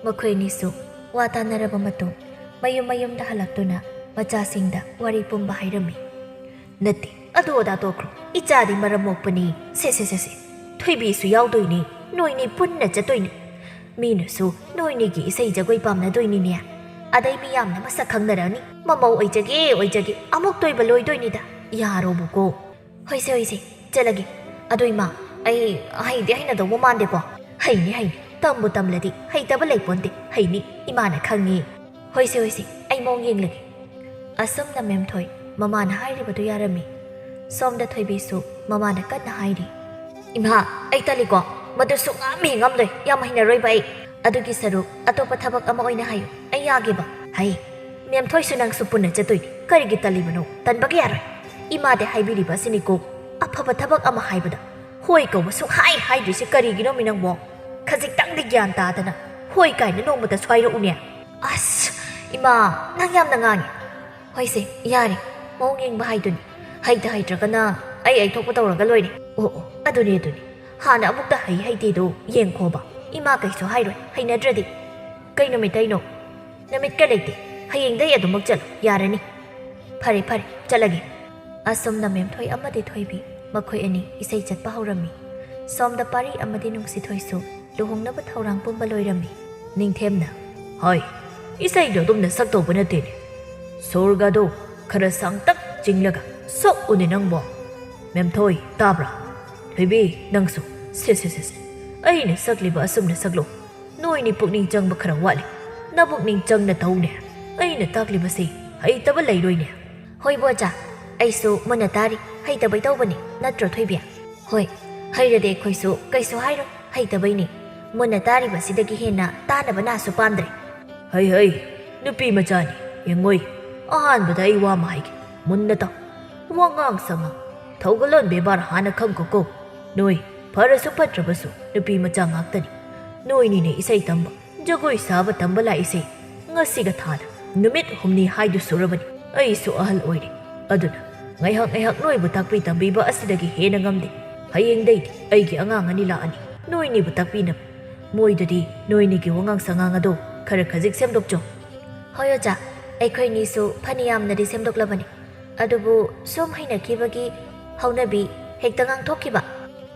ꯃꯈꯣꯏ ꯑꯅꯤꯁꯨ ꯋꯥ ꯇꯥꯅꯔꯕ ꯃꯇꯨꯡ ꯃꯌꯨꯝ ꯃꯌꯨꯝꯗ ꯍꯜꯂꯛꯇꯨꯅ ꯃꯆꯥꯁꯤꯡꯗ ꯋꯥꯔꯤ ꯄꯨꯝꯕ ꯍꯥꯏꯔꯝꯃꯤ꯫ ꯅꯠꯇꯦ, ꯑꯗꯨ ꯑꯗꯥ ꯇꯣꯛꯈ꯭ꯔꯣ꯫ ꯏꯆꯥꯗꯤ ꯃꯔꯝ ꯃꯣꯛꯄꯅꯤ꯫ ꯁꯦ ꯁꯦ ꯁꯦ ꯁꯦ, ꯊꯣꯏꯕꯤꯁꯨ ꯌꯥꯎꯗꯣꯏꯅꯤ꯫ ꯅꯣꯏꯅꯤ ꯄꯨꯟꯅ ꯆꯠꯇꯣꯏꯅꯤ꯫ ꯃꯤꯅꯁꯨ ꯅꯣꯏꯅꯤꯒꯤ ꯏꯁꯩ ꯖꯒꯣꯏ ꯄꯥꯝꯅꯗꯣꯏꯅꯤꯅꯦ꯫ ꯑꯗꯩ ꯃꯤꯌꯥꯝꯅ ꯃꯁꯛ ꯈꯪꯅꯔꯛꯑꯅꯤ꯫ ꯃꯃꯧ ꯑꯣꯏꯖꯒꯦ ꯑꯣꯏꯖꯒꯦ, ꯑꯃꯨꯛꯇꯣꯏꯕ ꯂꯣꯏꯗꯣꯏꯅꯤꯗ꯫ ꯌꯥꯔꯣꯕꯨꯀꯣ꯫ ꯍꯣꯏꯁꯦ ꯍꯣꯏꯁꯦ, ꯆꯠꯂꯒꯦ꯫ ꯑꯗꯣ ꯏꯃꯥ, ꯑꯩ ꯍꯩꯗꯤ ꯍꯩꯅꯗꯧꯕ ꯃꯥꯟꯗꯦꯀꯣ꯫ ꯍꯩꯅꯤ ꯍꯩꯅꯤ, ꯇꯝꯕꯨ ꯇꯝꯂꯗꯤ ꯍꯩꯇꯕ ꯂꯩꯄꯣꯟꯇꯦ꯫ ꯍꯩꯅꯤ, ꯏꯃꯥꯅ ꯈꯪꯉꯤ꯫ ꯍꯣꯏꯁꯦ ꯍꯣꯏꯁꯦ, ꯑꯩ ꯃꯑꯣꯡ ꯌꯦꯡꯂꯒꯦ꯫ ꯑꯁꯨꯝꯅ ꯃꯦꯝꯊꯣꯏ ꯃꯃꯥꯅ ꯍꯥꯏꯔꯤꯕꯗꯨ ꯌꯥꯔꯝꯃꯤ꯫ ꯁꯣꯝꯗ ꯊꯣꯏꯕꯤꯁꯨ ꯃꯃꯥꯅ ꯀꯟꯅ ꯍꯥꯏꯔꯤ꯫ ꯏꯃꯥ, ꯑꯩ ꯇꯜꯂꯤꯀꯣ꯫ ꯃꯗꯨ ꯁꯨꯡꯉꯝ ꯍꯦꯛ ꯉꯝꯂꯣꯏ꯫ ꯌꯥꯝ ꯍꯩꯅꯔꯣꯏꯕ ꯑꯩ꯫ ꯑꯗꯨꯒꯤ ꯁꯔꯨꯛ ꯑꯇꯣꯞꯄ ꯊꯕꯛ ꯑꯃ ꯑꯣꯏꯅ ꯍꯥꯏꯌꯨ꯫ ꯑꯩ ꯌꯥꯒꯦꯕ꯫ ꯍꯩ, ꯃꯦꯝꯊꯣꯏꯁꯨ ꯅꯪꯁꯨ ꯄꯨꯟꯅ ꯆꯠꯇꯣꯏꯅꯤ꯫ ꯀꯔꯤꯒꯤ ꯇꯜꯂꯤꯕꯅꯣ? ꯇꯟꯕꯒꯤ ꯌꯥꯔꯣꯏ꯫ ꯏꯃꯥꯗꯤ ꯍꯥꯏꯕꯤꯔꯤꯕ ꯑꯁꯤꯅꯤꯀꯣ꯫ ꯑꯐꯕ ꯊꯕꯛ ꯑꯃ ꯍꯥꯏꯕꯗ ꯍꯣꯏ ꯀꯧꯕ ꯁꯨꯡꯍꯥꯏ ꯍꯥꯏꯗ꯭ꯔꯤꯁꯤ ꯀꯔꯤꯒꯤꯅꯣꯃꯤ ꯅꯪꯕꯣ? ꯈꯖꯤꯛꯇꯪꯗꯤ ꯒ꯭ꯌꯥꯟ ꯇꯥꯗꯅ ꯍꯣꯏ ꯀꯥꯏꯅ ꯅꯣꯡꯃꯇꯁꯨ ꯍꯥꯏꯔꯛꯎꯅꯦ꯫ ꯑꯁ, ꯏꯃꯥ, ꯅꯪ ꯌꯥꯝꯅ ꯉꯥꯡꯉꯤ꯫ ꯍꯣꯏꯁꯦ, ꯌꯥꯔꯦ꯫ ꯃꯑꯣꯡ ꯌꯦꯡꯕ ꯍꯥꯏꯗꯨꯅꯤ꯫ ꯍꯩꯇ ꯍꯩꯇ꯭ꯔꯒꯅ ꯑꯩ ꯑꯩ ꯊꯣꯛꯄ ꯇꯧꯔꯒ ꯂꯣꯏꯔꯦ꯫ ꯑꯣ, ꯑꯣ, ꯑꯗꯨꯅꯤ, ꯑꯗꯨꯅꯤ꯫ ꯍꯥꯟꯅ ꯑꯃꯨꯛꯇ ꯍꯩ ꯍꯩꯇꯦꯗꯣ ꯌꯦꯡꯈꯣꯕ꯫ ꯏꯃꯥ ꯀꯩꯁꯨ ꯍꯥꯏꯔꯣꯏ, ꯍꯩꯅꯗ꯭ꯔꯗꯤ꯫ ꯀꯩ ꯅꯨꯃꯤꯠꯇꯩꯅꯣ? ꯅꯨꯃꯤꯠꯀ ꯂꯩꯇꯦ꯫ ꯍꯌꯦꯡꯗꯩ ꯑꯗꯨꯃꯛ ꯆꯠꯂꯣ, ꯌꯥꯔꯅꯤ꯫ ꯐꯔꯦ, ꯐꯔꯦ, ꯆꯠꯂꯒꯦ꯫ ꯑꯁꯨꯝꯅ ꯃꯦꯝꯊꯣꯏ ꯑꯃꯗꯤ ꯊꯣꯏꯕꯤ ꯃꯈꯣꯏ ꯑꯅꯤ ꯏꯁꯩ ꯆꯠꯄ ꯍꯧꯔꯝꯃꯤ꯫ ꯁꯣꯝꯗ ꯄꯥꯔꯤ ꯑꯃꯗꯤ ꯅꯨꯡꯁꯤꯊꯣꯏꯁꯨ ꯂꯨꯍꯣꯡꯅꯕ ꯊꯧꯔꯥꯡ ꯄꯨꯝꯕ ꯂꯣꯏꯔꯝꯃꯤ꯫ ꯅꯤꯡꯊꯦꯝꯅ, "ꯍꯣꯏ, ꯏꯁꯩꯗꯣ ꯑꯗꯨꯝꯅ ꯁꯛꯇꯧꯕ ꯅꯠꯇꯦꯅꯦ꯫ ꯁꯨꯔꯒꯗꯣ ꯈꯔ ꯁꯥꯡꯇꯛ ꯆꯤꯡꯂꯒ ꯁꯛꯎꯅꯦ ꯅꯪꯕꯣ꯫ ꯃꯦꯝꯊꯣꯏ, ꯇꯥꯕ꯭ꯔꯥ? ꯊꯣꯏꯕꯤ, ꯅꯪꯁꯨ꯫ ꯁꯦ, ꯁꯦ, ꯁꯦ, ꯁꯦ꯫ ꯑꯩꯅ ꯁꯛꯂꯤꯕ ꯑꯁꯨꯝꯅ ꯁꯛꯂꯣ꯫ ꯅꯣꯏꯅꯤ ꯄꯨꯛꯅꯤꯡ ꯆꯪꯕ ꯈꯔ ꯋꯥꯠꯂꯤ꯫ ꯅꯄꯨꯛꯅꯤꯡ ꯆꯪꯅ ꯇꯧꯅꯦ꯫ ꯑꯩꯅ ꯇꯥꯛꯂꯤꯕꯁꯤ ꯍꯩꯇꯕ ꯂꯩꯔꯣꯏꯅꯦ꯫" "ꯍꯣꯏ ꯕꯣꯖꯥ, ꯑꯩꯁꯨ ꯃꯨꯟꯅ ꯇꯥꯔꯤ, ꯍꯩꯇꯕꯩ ꯇꯧꯕꯅꯤ, ꯅꯠꯇ꯭ꯔꯣ ꯊꯣꯏꯕꯤ?" "ꯍꯣꯏ, ꯍꯩꯔꯗꯤ ꯑꯩꯈꯣꯏꯁꯨ ꯀꯩꯁꯨ ꯍꯥꯏꯔꯣꯏ, ꯍꯩꯇꯕꯩꯅꯤ꯫ ꯃꯨꯟꯅ ꯇꯥꯔꯤꯕꯁꯤꯗꯒꯤ ꯍꯦꯟꯅ ꯇꯥꯅꯕ ꯅꯥꯁꯨ ꯄꯥꯝꯗ꯭ꯔꯦ꯫" "ꯍꯩ ꯍꯩ, ꯅꯨꯄꯤ ꯃꯆꯥꯅꯤ, ꯌꯦꯡꯉꯣꯏ꯫ ꯑꯍꯥꯟꯕꯗ ꯑꯩ ꯋꯥ ꯑꯃ ꯍꯥꯏꯒꯦ, ꯃꯨꯟꯅ ꯇꯥꯎ꯫ ꯋꯥꯉꯥꯡ ꯁꯉꯥꯡ, ꯊꯧꯒꯜꯂꯣꯟ ꯕꯦꯕꯥꯔ ꯍꯥꯟꯅ ꯈꯪꯈꯣꯀꯣ꯫ ꯅꯣꯏ, ꯐꯔꯁꯨ ꯐꯠꯇ꯭ꯔꯕꯁꯨ ꯅꯨꯄꯤ ꯃꯆꯥ ꯉꯥꯛꯇꯅꯤ꯫ ꯅꯣꯏꯅꯤꯅ ꯏꯁꯩ ꯇꯝꯕ, ꯖꯒꯣꯏ ꯁꯥꯕ ꯇꯝꯕ ꯂꯥꯛꯏꯁꯦ ꯉꯁꯤꯒ ꯊꯥꯅ ꯅꯨꯃꯤꯠ ꯍꯨꯝꯅꯤ ꯍꯥꯏꯗꯨ ꯁꯨꯔꯕꯅꯤ꯫ ꯑꯩꯁꯨ ꯑꯍꯜ ꯑꯣꯏꯔꯦ꯫ ꯑꯗꯨꯅ ꯉꯥꯏꯍꯥꯛ ꯉꯥꯏꯍꯥꯛ ꯅꯣꯏꯕꯨ ꯇꯥꯛꯄꯤ ꯇꯝꯕꯤꯕ ꯑꯁꯤꯗꯒꯤ ꯍꯦꯟꯅ ꯉꯝꯗꯦ꯫ ꯍꯌꯦꯡꯗꯩꯗꯤ ꯑꯩꯒꯤ ꯑꯉꯥꯡ ꯑꯅꯤ ꯂꯥꯛꯑꯅꯤ, ꯅꯣꯏꯅꯤꯕꯨ ꯇꯥꯛꯄꯤꯅꯕ꯫ ꯃꯣꯏꯗꯗꯤ ꯅꯣꯏꯅꯤꯒꯤ ꯋꯥꯉꯥꯡ ꯁꯉꯥꯡ ꯑꯗꯣ ꯈꯔ ꯈꯖꯤꯛ ꯁꯦꯝꯗꯣꯛꯆꯧ꯫" "ꯍꯣꯏ ꯑꯣꯖꯥ, ꯑꯩꯈꯣꯏꯅꯤꯁꯨ ꯐꯅ ꯌꯥꯝꯅꯗꯤ ꯁꯦꯝꯗꯣꯛꯂꯕꯅꯤ꯫ ꯑꯗꯨꯕꯨ ꯁꯨꯝ ꯍꯩꯅꯈꯤꯕꯒꯤ ꯍꯧꯅꯕꯤ ꯍꯦꯛꯇ ꯉꯥꯡꯊꯣꯛꯈꯤꯕ꯫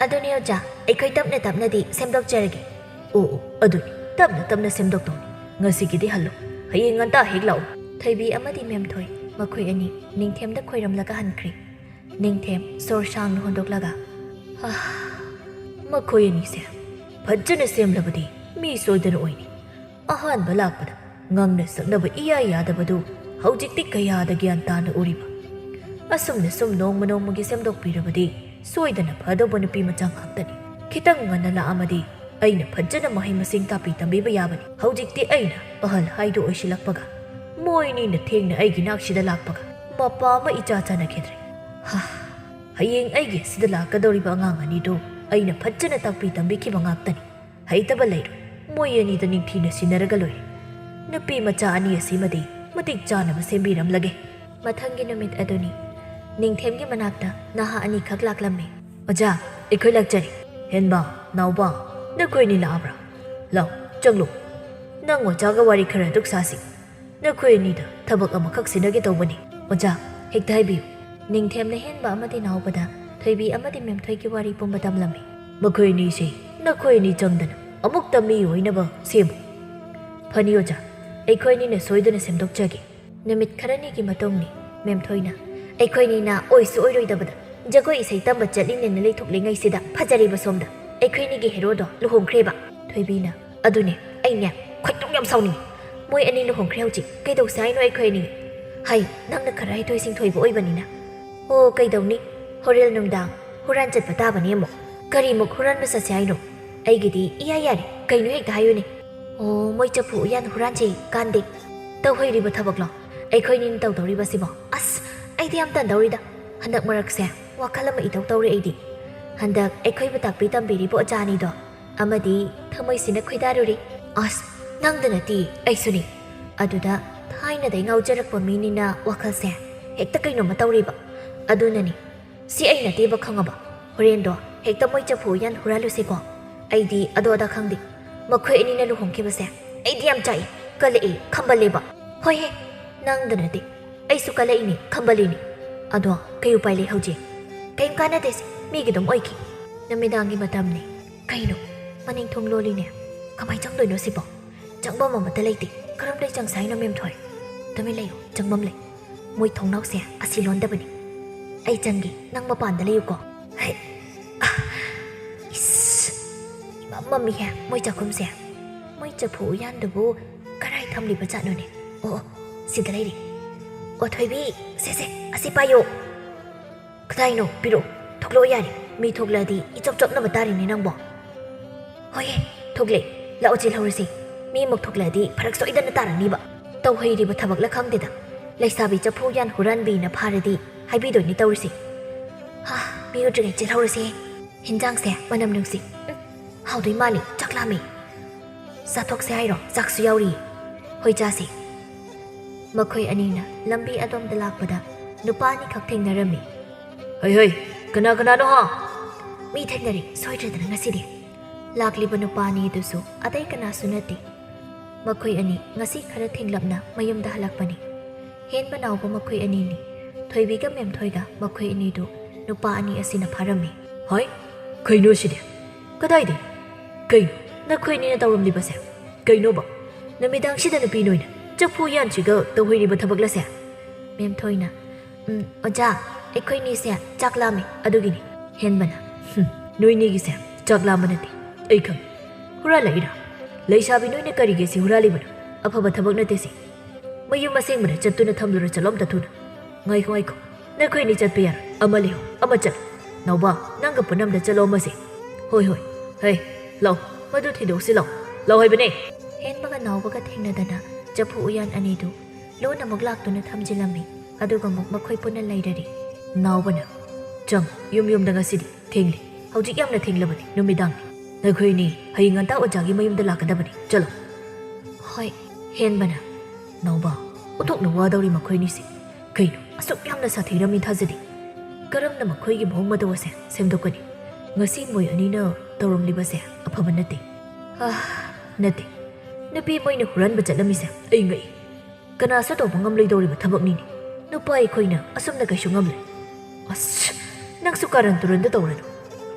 ꯑꯗꯨꯅꯤ ꯑꯣꯖꯥ, ꯑꯩꯈꯣꯏ ꯇꯞꯅ ꯇꯞꯅꯗꯤ ꯁꯦꯝꯗꯣꯛꯆꯔꯒꯦ꯫" "ꯑꯣ, ꯑꯣ, ꯑꯗꯨꯅꯤ, ꯇꯞꯅ ꯇꯞꯅ ꯁꯦꯝꯗꯣꯛꯇꯧꯅꯤ꯫ ꯉꯁꯤꯒꯤꯗꯤ ꯍꯜꯂꯣ, ꯍꯌꯦꯡ ꯉꯟꯇꯥ ꯍꯦꯛ ꯂꯥꯛꯑꯣ꯫" ꯊꯣꯏꯕꯤ ꯑꯃꯗꯤ ꯃꯦꯝꯊꯣꯏ, ꯃꯈꯣꯏ ꯑꯅꯤ ꯅꯤꯡꯊꯦꯝꯗ ꯈꯣꯏꯔꯝꯂꯒ ꯍꯟꯈ꯭ꯔꯦ꯫ ꯅꯤꯡꯊꯦꯝ ꯁꯣꯔ ꯁꯥꯡꯅ ꯍꯣꯟꯗꯣꯛꯂꯒ, "ꯍꯥ, ꯃꯈꯣꯏ ꯑꯅꯤꯁꯦ ꯐꯖꯅ ꯁꯦꯝꯂꯕꯗꯤ ꯃꯤ ꯁꯣꯏꯗꯅ ꯑꯣꯏꯅꯤ꯫ ꯑꯍꯥꯟꯕ ꯂꯥꯛꯄꯗ ꯉꯥꯡꯅ ꯁꯛꯅꯕ ꯏꯌꯥ ꯌꯥꯗꯕꯗꯨ ꯍꯧꯖꯤꯛꯇꯤ ꯀꯌꯥꯗ ꯒ꯭ꯌꯥꯟ ꯇꯥꯅ ꯎꯔꯤꯕ꯫ ꯑꯁꯨꯝꯅ ꯁꯨꯝ ꯅꯣꯡꯃ ꯅꯣꯡꯃꯒꯤ ꯁꯦꯝꯗꯣꯛꯄꯤꯔꯕꯗꯤ ꯁꯣꯏꯗꯅ ꯐꯗꯧꯕ ꯅꯨꯄꯤ ꯃꯆꯥ ꯉꯥꯛꯇꯅꯤ꯫ ꯈꯤꯇꯪ ꯉꯟꯅ ꯂꯥꯛꯑꯝꯃꯗꯤ ꯑꯩꯅ ꯐꯖꯅ ꯃꯍꯩ ꯃꯁꯤꯡ ꯇꯥꯛꯄꯤ ꯇꯝꯕꯤꯕ ꯌꯥꯕꯅꯤ꯫ ꯍꯧꯖꯤꯛꯇꯤ ꯑꯩꯅ ꯑꯍꯜ ꯍꯥꯏꯗꯨ ꯑꯣꯏꯁꯤꯜꯂꯛꯄꯒ ꯃꯣꯏꯅꯤꯅ ꯊꯦꯡꯅ ꯑꯩꯒꯤ ꯅꯥꯛꯁꯤꯗ ꯂꯥꯛꯄꯒ ꯃꯄꯥ ꯑꯃ ꯏꯆꯥ ꯆꯥꯅꯈꯤꯗ꯭ꯔꯦ꯫ ꯍꯥ, ꯍꯌꯦꯡ ꯑꯩꯒꯤ ꯁꯤꯗ ꯂꯥꯛꯀꯗꯧꯔꯤꯕ ꯑꯉꯥꯡ ꯑꯅꯤꯗꯨ ꯑꯩꯅ ꯐꯖꯅ ꯇꯥꯛꯄꯤ ꯇꯝꯕꯤꯈꯤꯕ ꯉꯥꯛꯇꯅꯤ꯫ ꯍꯩꯇꯕ ꯂꯩꯔꯣꯏ꯫ ꯃꯣꯏ ꯑꯅꯤꯗ ꯅꯤꯡꯊꯤꯅ ꯁꯤꯟꯅꯔꯒ ꯂꯣꯏꯔꯦ꯫ ꯅꯨꯄꯤ ꯃꯆꯥ ꯑꯅꯤ ꯑꯁꯤꯃꯗꯤ ꯃꯇꯤꯛ ꯆꯥꯅꯕ ꯁꯦꯝꯕꯤꯔꯝꯂꯒꯦ꯫" ꯃꯊꯪꯒꯤ ꯅꯨꯃꯤꯠ ꯑꯗꯨꯅꯤ꯫ ꯅꯤꯡꯊꯦꯝꯒꯤ ꯃꯅꯥꯛꯇ ꯅꯍꯥ ꯑꯅꯤꯈꯛ ꯂꯥꯛꯂꯝꯃꯤ꯫ "ꯑꯣꯖꯥ, ꯑꯩꯈꯣꯏ ꯂꯥꯛꯆꯔꯤ꯫ ꯍꯦꯟꯕ, ꯅꯥꯎꯕ, ꯅꯈꯣꯏ ꯑꯅꯤ ꯂꯥꯛꯑꯕ꯭ꯔꯥ? ꯂꯥꯎ, ꯆꯪꯂꯨ꯫ ꯅꯪ ꯑꯣꯖꯥꯒ ꯋꯥꯔꯤ ꯈꯔ ꯑꯗꯨꯛ ꯁꯥꯁꯤ꯫ ꯅꯈꯣꯏ ꯑꯅꯤꯗ ꯊꯕꯛ ꯑꯃꯈꯛ ꯁꯤꯟꯅꯒꯦ ꯇꯧꯕꯅꯤ꯫" "ꯑꯣꯖꯥ, ꯍꯦꯛꯇ ꯍꯥꯏꯕꯤꯌꯨ꯫" ꯅꯤꯡꯊꯦꯝꯅ ꯍꯦꯟꯕ ꯑꯃꯗꯤ ꯅꯥꯎꯕꯗ ꯊꯣꯏꯕꯤ ꯑꯃꯗꯤ ꯃꯦꯝꯊꯣꯏꯒꯤ ꯋꯥꯔꯤ ꯄꯨꯝꯕ ꯇꯝꯂꯝꯃꯤ꯫ ꯃꯈꯣꯏ ꯑꯅꯤꯁꯤ ꯅꯈꯣꯏ ꯑꯅꯤ ꯆꯪꯗꯅ ꯑꯃꯨꯛꯇ ꯃꯤ ꯑꯣꯏꯅꯕ ꯁꯦꯝꯃꯨ꯫ ꯐꯅꯤ ꯑꯣꯖꯥ, ꯑꯩꯈꯣꯏ ꯑꯅꯤꯅ ꯁꯣꯏꯗꯅ ꯁꯦꯝꯗꯣꯛꯆꯒꯦ꯫ ꯅꯨꯃꯤꯠ ꯈꯔꯅꯤꯒꯤ ꯃꯇꯨꯡꯅꯤ꯫ ꯃꯦꯝꯊꯣꯏꯅ, ꯑꯩꯈꯣꯏꯅꯤꯅ ꯑꯣꯏꯁꯨ ꯑꯣꯏꯔꯣꯏꯗꯕꯗ ꯖꯒꯣꯏ ꯏꯁꯩ ꯇꯝꯕ ꯆꯠꯂꯤꯅꯦꯅ ꯂꯩꯊꯣꯛꯂꯤꯉꯩꯁꯤꯗ ꯐꯖꯔꯤꯕ ꯁꯣꯝꯗ ꯑꯩꯈꯣꯏꯅꯤꯒꯤ ꯍꯦꯔꯣꯗꯣ ꯂꯨꯍꯣꯡꯈ꯭ꯔꯦꯕ꯫ ꯊꯣꯏꯕꯤꯅ, ꯑꯗꯨꯅꯦ, ꯑꯩꯅꯦ ꯈꯣꯏꯗꯧ ꯌꯥꯝ ꯁꯥꯎꯅꯤꯡꯉꯤ꯫ ꯃꯣꯏ ꯑꯅꯤ ꯂꯨꯍꯣꯡꯈ꯭ꯔꯦ ꯍꯧꯖꯤꯛ, ꯀꯩꯗꯧꯁꯦ ꯍꯥꯏꯅꯣ ꯑꯩꯈꯣꯏ ꯑꯅꯤ? ꯍꯩ, ꯅꯪꯅ ꯈꯔ ꯍꯩꯊꯣꯏ ꯁꯤꯡꯊꯣꯏꯕ ꯑꯣꯏꯕꯅꯤꯅ꯫ ꯑꯣ, ꯀꯩꯗꯧꯅꯤ, ꯍꯣꯔꯦꯟ ꯅꯨꯡꯗꯥꯡ ꯍꯨꯔꯥꯟ ꯆꯠꯄ ꯇꯥꯕꯅꯤ ꯑꯃꯨꯛ꯫ ꯀꯔꯤꯃꯨꯛ ꯍꯨꯔꯥꯟꯕ ꯆꯠꯁꯦ ꯍꯥꯏꯅꯣ? ꯑꯩꯒꯤꯗꯤ ꯏꯌꯥ ꯌꯥꯔꯦ, ꯀꯩꯅꯣ ꯍꯦꯛꯇ ꯍꯥꯏꯌꯨꯅꯦ꯫ ꯑꯣ, ꯃꯣꯏ ꯆꯐꯨ ꯎꯌꯥꯟ ꯍꯨꯔꯥꯟꯁꯦ ꯀꯥꯟꯗꯦ꯫ ꯇꯧꯍꯩꯔꯤꯕ ꯊꯕꯛꯂꯣ ꯑꯩꯈꯣꯏꯅꯤꯅ ꯇꯧꯗꯧꯔꯤꯕꯁꯤꯕꯣ? ꯑꯁ, ꯑꯩꯗꯤ ꯌꯥꯝ ꯇꯟꯗꯧꯔꯤꯗ꯫ ꯍꯟꯗꯛ ꯃꯔꯛꯁꯦ ꯋꯥꯈꯜ ꯑꯃ ꯏꯇꯧ ꯇꯧꯔꯦ ꯑꯩꯗꯤ꯫ ꯍꯟꯗꯛ ꯑꯩꯈꯣꯏꯕꯨ ꯇꯥꯛꯄꯤ ꯇꯝꯕꯤꯔꯤꯕ ꯑꯣꯖꯥ ꯑꯅꯤꯗꯣ ꯑꯃꯗꯤ ꯊꯃꯣꯏꯁꯤꯅ ꯈꯣꯏꯗꯥꯔꯨꯔꯦ꯫ ꯑꯁ, ꯅꯪꯗ ꯅꯠꯇꯦ, ꯑꯩꯁꯨꯅꯤ꯫ ꯑꯗꯨꯗ ꯊꯥꯏꯅꯗꯩ ꯉꯥꯎꯖꯔꯛꯄ ꯃꯤꯅꯤꯅ ꯋꯥꯈꯜꯁꯦ ꯍꯦꯛꯇ ꯀꯩꯅꯣꯝꯃ ꯇꯧꯔꯤꯕ꯫ ꯑꯗꯨꯅꯅꯤ꯫ ꯁꯤ ꯑꯩ ꯅꯠꯇꯦꯕ, ꯈꯪꯉꯕ? ꯍꯣꯔꯦꯟꯗꯣ ꯍꯦꯛꯇ ꯃꯣꯏ ꯆꯐꯨ ꯎꯌꯥꯟ ꯍꯨꯔꯥꯜꯂꯨꯁꯦꯀꯣ꯫ ꯑꯩꯗꯤ ꯑꯗꯣ ꯑꯗꯥ ꯈꯪꯗꯦ꯫ ꯃꯈꯣꯏ ꯑꯅꯤꯅ ꯂꯨꯍꯣꯡꯈꯤꯕꯁꯦ ꯑꯩꯗꯤ ꯌꯥꯝ ꯆꯥꯛꯏ, ꯀꯜꯂꯛꯏ, ꯈꯝꯕꯜꯂꯦꯕ꯫ ꯍꯣꯏꯍꯦ, ꯅꯪꯗ ꯅꯠꯇꯦ, ꯑꯩꯁꯨ ꯀꯜꯂꯛꯏꯅꯤ, ꯈꯝꯕꯜꯂꯤꯅꯤ꯫ ꯑꯗꯣ ꯀꯩ ꯎꯄꯥꯏ ꯂꯩ ꯍꯧꯖꯤꯛ? ꯀꯩꯝ ꯀꯥꯟꯅꯗꯦꯁꯦ, ꯃꯤꯒꯤ ꯑꯗꯨꯝ ꯑꯣꯏꯈꯤ꯫ ꯅꯨꯃꯤꯗꯥꯡꯒꯤ ꯃꯇꯝꯅꯤ꯫ ꯀꯩꯅꯣ, ꯃꯅꯤꯡ ꯊꯣꯡ ꯂꯣꯜꯂꯤꯅꯦ꯫ ꯀꯃꯥꯏ ꯆꯪꯗꯣꯏꯅꯣ ꯁꯤꯕꯣ? ꯆꯪꯐꯝ ꯑꯃꯠꯇ ꯂꯩꯇꯦ꯫ ꯀꯔꯝꯗꯩ ꯆꯪꯁꯦ ꯍꯥꯏꯅꯣ, ꯃꯦꯝꯊꯣꯏ? ꯇꯨꯃꯤꯟ ꯂꯩꯌꯨ, ꯆꯪꯐꯝ ꯂꯩ꯫ ꯃꯣꯏ ꯊꯣꯡꯅꯥꯎꯁꯦ ꯑꯁꯤ ꯂꯣꯟꯗꯕꯅꯤ꯫ ꯑꯩ ꯆꯪꯒꯦ, ꯅꯪ ꯃꯄꯥꯟꯗ ꯂꯩꯌꯨꯀꯣ꯫ ꯍꯩ, ꯑ, ꯏꯁ, ꯏꯃꯝ ꯃꯝꯃꯤꯍꯦ, ꯃꯣꯏ ꯆꯥꯛꯈꯨꯝꯁꯦ꯫ ꯃꯣꯏ ꯆꯐꯨ ꯎꯌꯥꯟꯗꯨꯕꯨ ꯀꯔꯥꯏ ꯊꯝꯂꯤꯕ ꯖꯥꯠꯅꯣꯅꯦ? ꯑꯣ, ꯑꯣ, ꯁꯤꯗ ꯂꯩꯔꯦ꯫ ꯑꯣ, ꯊꯣꯏꯕꯤ, ꯁꯦ, ꯁꯦ, ꯑꯁꯤ ꯄꯥꯏꯌꯣ꯫ ꯀꯗꯥꯏꯅꯣ? ꯄꯤꯔꯛꯑꯣ꯫ ꯊꯣꯛꯂꯛꯑꯣ ꯌꯥꯔꯦ꯫ ꯃꯤ ꯊꯣꯛꯂꯛꯑꯗꯤ ꯏꯆꯞ ꯆꯞꯅꯕ ꯇꯥꯔꯤꯅꯦ ꯅꯪꯕꯣ꯫ ꯍꯣꯏꯍꯦ, ꯊꯣꯛꯂꯦ꯫ ꯂꯥꯛꯑꯣ, ꯆꯦꯜꯍꯧꯔꯁꯤ꯫ ꯃꯤ ꯑꯃꯨꯛ ꯊꯣꯛꯂꯛꯑꯗꯤ ꯐꯔꯛ ꯁꯣꯏꯗꯅ ꯇꯥꯔꯅꯤꯕ꯫ ꯇꯧꯍꯩꯔꯤꯕ ꯊꯕꯛꯂ ꯈꯪꯗꯦꯗ꯫ ꯂꯩꯁꯥꯕꯤ ꯆꯐꯨ ꯎꯌꯥꯟ ꯍꯨꯔꯥꯟꯕꯤꯅ ꯐꯥꯔꯗꯤ ꯍꯥꯏꯕꯤꯗꯣꯏꯅꯤ ꯇꯧꯔꯤꯁꯦ꯫ ꯍꯥ, ꯃꯤ ꯎꯗ꯭ꯔꯤꯉꯩ ꯆꯦꯜꯍꯧꯔꯁꯦ꯫ ꯍꯤꯟꯖꯥꯡꯁꯦ ꯃꯅꯝ ꯅꯨꯡꯁꯤ꯫ ꯎꯝ, ꯍꯥꯎꯗꯣꯏ ꯃꯥꯜꯂꯤ, ꯆꯥꯛ ꯂꯥꯝꯃꯤ꯫ ꯆꯥꯊꯣꯛꯁꯦ ꯍꯥꯏꯔꯣ? ꯆꯥꯛꯁꯨ ꯌꯥꯎꯔꯤ꯫ ꯍꯣꯏ, ꯆꯥꯁꯤ꯫ ꯃꯈꯣꯏ ꯑꯅꯤꯅ ꯂꯝꯕꯤ ꯑꯗꯣꯝꯗ ꯂꯥꯛꯄꯗ ꯅꯨꯄꯥ ꯑꯅꯤꯈꯛ ꯊꯦꯡꯅꯔꯝꯃꯤ꯫ ꯍꯩ ꯍꯩ, ꯀꯅꯥ ꯀꯅꯥꯅꯣ ꯍꯥ? ꯃꯤ ꯊꯦꯡꯅꯔꯦ, ꯁꯣꯏꯗ꯭ꯔꯗꯅ ꯉꯁꯤꯗꯤ꯫ ꯂꯥꯛꯂꯤꯕ ꯅꯨꯄꯥ ꯑꯅꯤ ꯑꯗꯨꯁꯨ ꯑꯇꯩ ꯀꯅꯥꯁꯨ ꯅꯠꯇꯦ꯫ ꯃꯈꯣꯏ ꯑꯅꯤ ꯉꯁꯤ ꯈꯔ ꯊꯦꯡꯂꯞꯅ ꯃꯌꯨꯝꯗ ꯍꯜꯂꯛꯄꯅꯤ꯫ ꯍꯦꯟꯕ ꯅꯥꯎꯕ ꯃꯈꯣꯏ ꯑꯅꯤꯅꯤ꯫ ꯊꯣꯏꯕꯤꯒ ꯃꯦꯝꯊꯣꯏꯒ ꯃꯈꯣꯏ ꯑꯅꯤꯗꯨ ꯅꯨꯄꯥ ꯑꯅꯤ ꯑꯁꯤꯅ ꯐꯥꯔꯝꯃꯤ꯫ ꯍꯣꯏ, ꯀꯩꯅꯣ ꯁꯤꯗꯤ? ꯀꯗꯥꯏꯗꯒꯤ? ꯀꯩꯅꯣ ꯅꯈꯣꯏ ꯑꯅꯤꯅ ꯇꯧꯔꯝꯂꯤꯕꯁꯦ? ꯀꯩꯅꯣꯕ? ꯅꯨꯃꯤꯗꯥꯡꯁꯤꯗ ꯅꯨꯄꯤ ꯅꯣꯏꯅ ꯆꯐꯨ ꯎꯌꯥꯟꯁꯤꯒ ꯇꯧꯍꯩꯔꯤꯕ ꯊꯕꯛꯂꯁꯦ? ꯃꯦꯝ ꯊꯣꯏꯅ, "ꯎꯝ, ꯑꯣꯖꯥ, ꯑꯩꯈꯣꯏꯅꯤꯁꯦ ꯆꯥꯛ ꯂꯥꯝꯃꯤ, ꯑꯗꯨꯒꯤꯅꯤ꯫" ꯍꯦꯟꯕꯅ, "ꯍꯨꯝ, ꯅꯣꯏꯅꯤꯒꯤꯁꯦ ꯆꯥꯛ ꯂꯥꯝꯕ ꯅꯠꯇꯦ, ꯑꯩ ꯈꯪꯉꯤ꯫ ꯍꯨꯔꯥꯜꯂꯛꯏꯔꯥ? ꯂꯩꯁꯥꯕꯤ ꯅꯣꯏꯅ ꯀꯔꯤꯒꯤ ꯑꯁꯤ ꯍꯨꯔꯥꯜꯂꯤꯕꯅꯣ? ꯑꯐꯕ ꯊꯕꯛ ꯅꯠꯇꯦ ꯁꯤ꯫ ꯃꯌꯨꯝ ꯑꯁꯦꯡꯕꯗ ꯆꯠꯇꯨꯅ ꯊꯝꯂꯨꯔꯣ, ꯆꯠꯂꯣ ꯑꯝꯇ ꯊꯨꯅ꯫ ꯉꯥꯏꯈꯣ, ꯉꯥꯏꯈꯣ, ꯅꯈꯣꯏ ꯑꯅꯤ ꯆꯠꯄ ꯌꯥꯔꯣꯏ, ꯑꯃ ꯂꯩꯍꯧ, ꯑꯃ ꯆꯠꯂꯨ꯫ ꯅꯥꯎꯕ, ꯅꯪꯒ ꯄꯨꯟꯅ ꯑꯝꯇ ꯆꯠꯂꯣ ꯑꯃꯁꯦ꯫ ꯍꯣꯏ, ꯍꯣꯏ, ꯍꯦ, ꯂꯥꯎ, ꯃꯗꯨ ꯊꯤꯗꯣꯛꯁꯤ ꯂꯥꯎ, ꯂꯥꯎ ꯍꯥꯏꯕꯅꯦ꯫" ꯍꯦꯟꯕꯒ ꯅꯥꯎꯕꯒ ꯊꯦꯡꯅꯗꯅ ꯆꯐꯨ ꯎꯌꯥꯟ ꯑꯅꯤꯗꯨ ꯂꯣꯟꯅ ꯑꯃꯨꯛ ꯂꯥꯛꯇꯨꯅ ꯊꯝꯖꯤꯜꯂꯝꯃꯤ꯫ ꯑꯗꯨꯒ ꯑꯃꯨꯛ ꯃꯈꯣꯏ ꯄꯨꯟꯅ ꯂꯩꯔꯔꯤ꯫ ꯅꯥꯎꯕꯅ, "ꯆꯪ, ꯌꯨꯝ ꯌꯨꯝꯗ ꯉꯁꯤꯗꯤ꯫ ꯊꯦꯡꯂꯦ꯫ ꯍꯧꯖꯤꯛ ꯌꯥꯝꯅ ꯊꯦꯡꯂꯕꯅꯤ, ꯅꯨꯃꯤꯗꯥꯡꯅꯤ꯫ ꯅꯈꯣꯏ ꯑꯅꯤ ꯍꯌꯦꯡ ꯉꯟꯇꯥ ꯑꯣꯖꯥꯒꯤ ꯃꯌꯨꯝꯗ ꯂꯥꯛꯀꯗꯕꯅꯤ꯫ ꯆꯠꯂꯣ꯫" "ꯍꯣꯏ꯫" ꯍꯦꯟꯕꯅ, "ꯅꯥꯎꯕ, ꯑꯣꯟꯊꯣꯛꯅ ꯋꯥꯗꯧꯔꯤ ꯃꯈꯣꯏ ꯑꯅꯤꯁꯦ꯫ ꯀꯩꯅꯣ, ꯑꯁꯨꯛ ꯌꯥꯝꯅ ꯁꯥꯊꯤꯔꯝꯃꯤ ꯊꯥꯖꯗꯦ꯫ ꯀꯔꯝꯅ ꯃꯈꯣꯏꯒꯤ ꯃꯑꯣꯡ ꯃꯇꯧ ꯑꯁꯦ ꯁꯦꯝꯗꯣꯛꯀꯅꯤ? ꯉꯁꯤ ꯃꯣꯏ ꯑꯅꯤꯅ ꯇꯧꯔꯝꯂꯤꯕꯁꯦ ꯑꯐꯕ ꯅꯠꯇꯦ꯫" "ꯑꯥ, ꯅꯠꯇꯦ꯫ ꯅꯨꯄꯤ ꯃꯣꯏꯅ ꯍꯨꯔꯥꯟꯕ ꯆꯠꯂꯝꯃꯤꯁꯦ ꯑꯩ ꯉꯛꯏ꯫ ꯀꯅꯥꯁꯨ ꯇꯧꯕ ꯉꯝꯂꯣꯏꯗꯧꯔꯤꯕ ꯊꯕꯛꯅꯤꯅꯦ꯫ ꯅꯨꯄꯥ ꯑꯩꯈꯣꯏꯅ ꯑꯁꯨꯝꯅ ꯀꯩꯁꯨ ꯉꯝꯂꯣꯏ꯫" "ꯑꯁ, ꯅꯪꯁꯨ ꯀꯥꯔꯟ ꯇꯨꯔꯟꯗ ꯇꯧꯔꯅꯨ꯫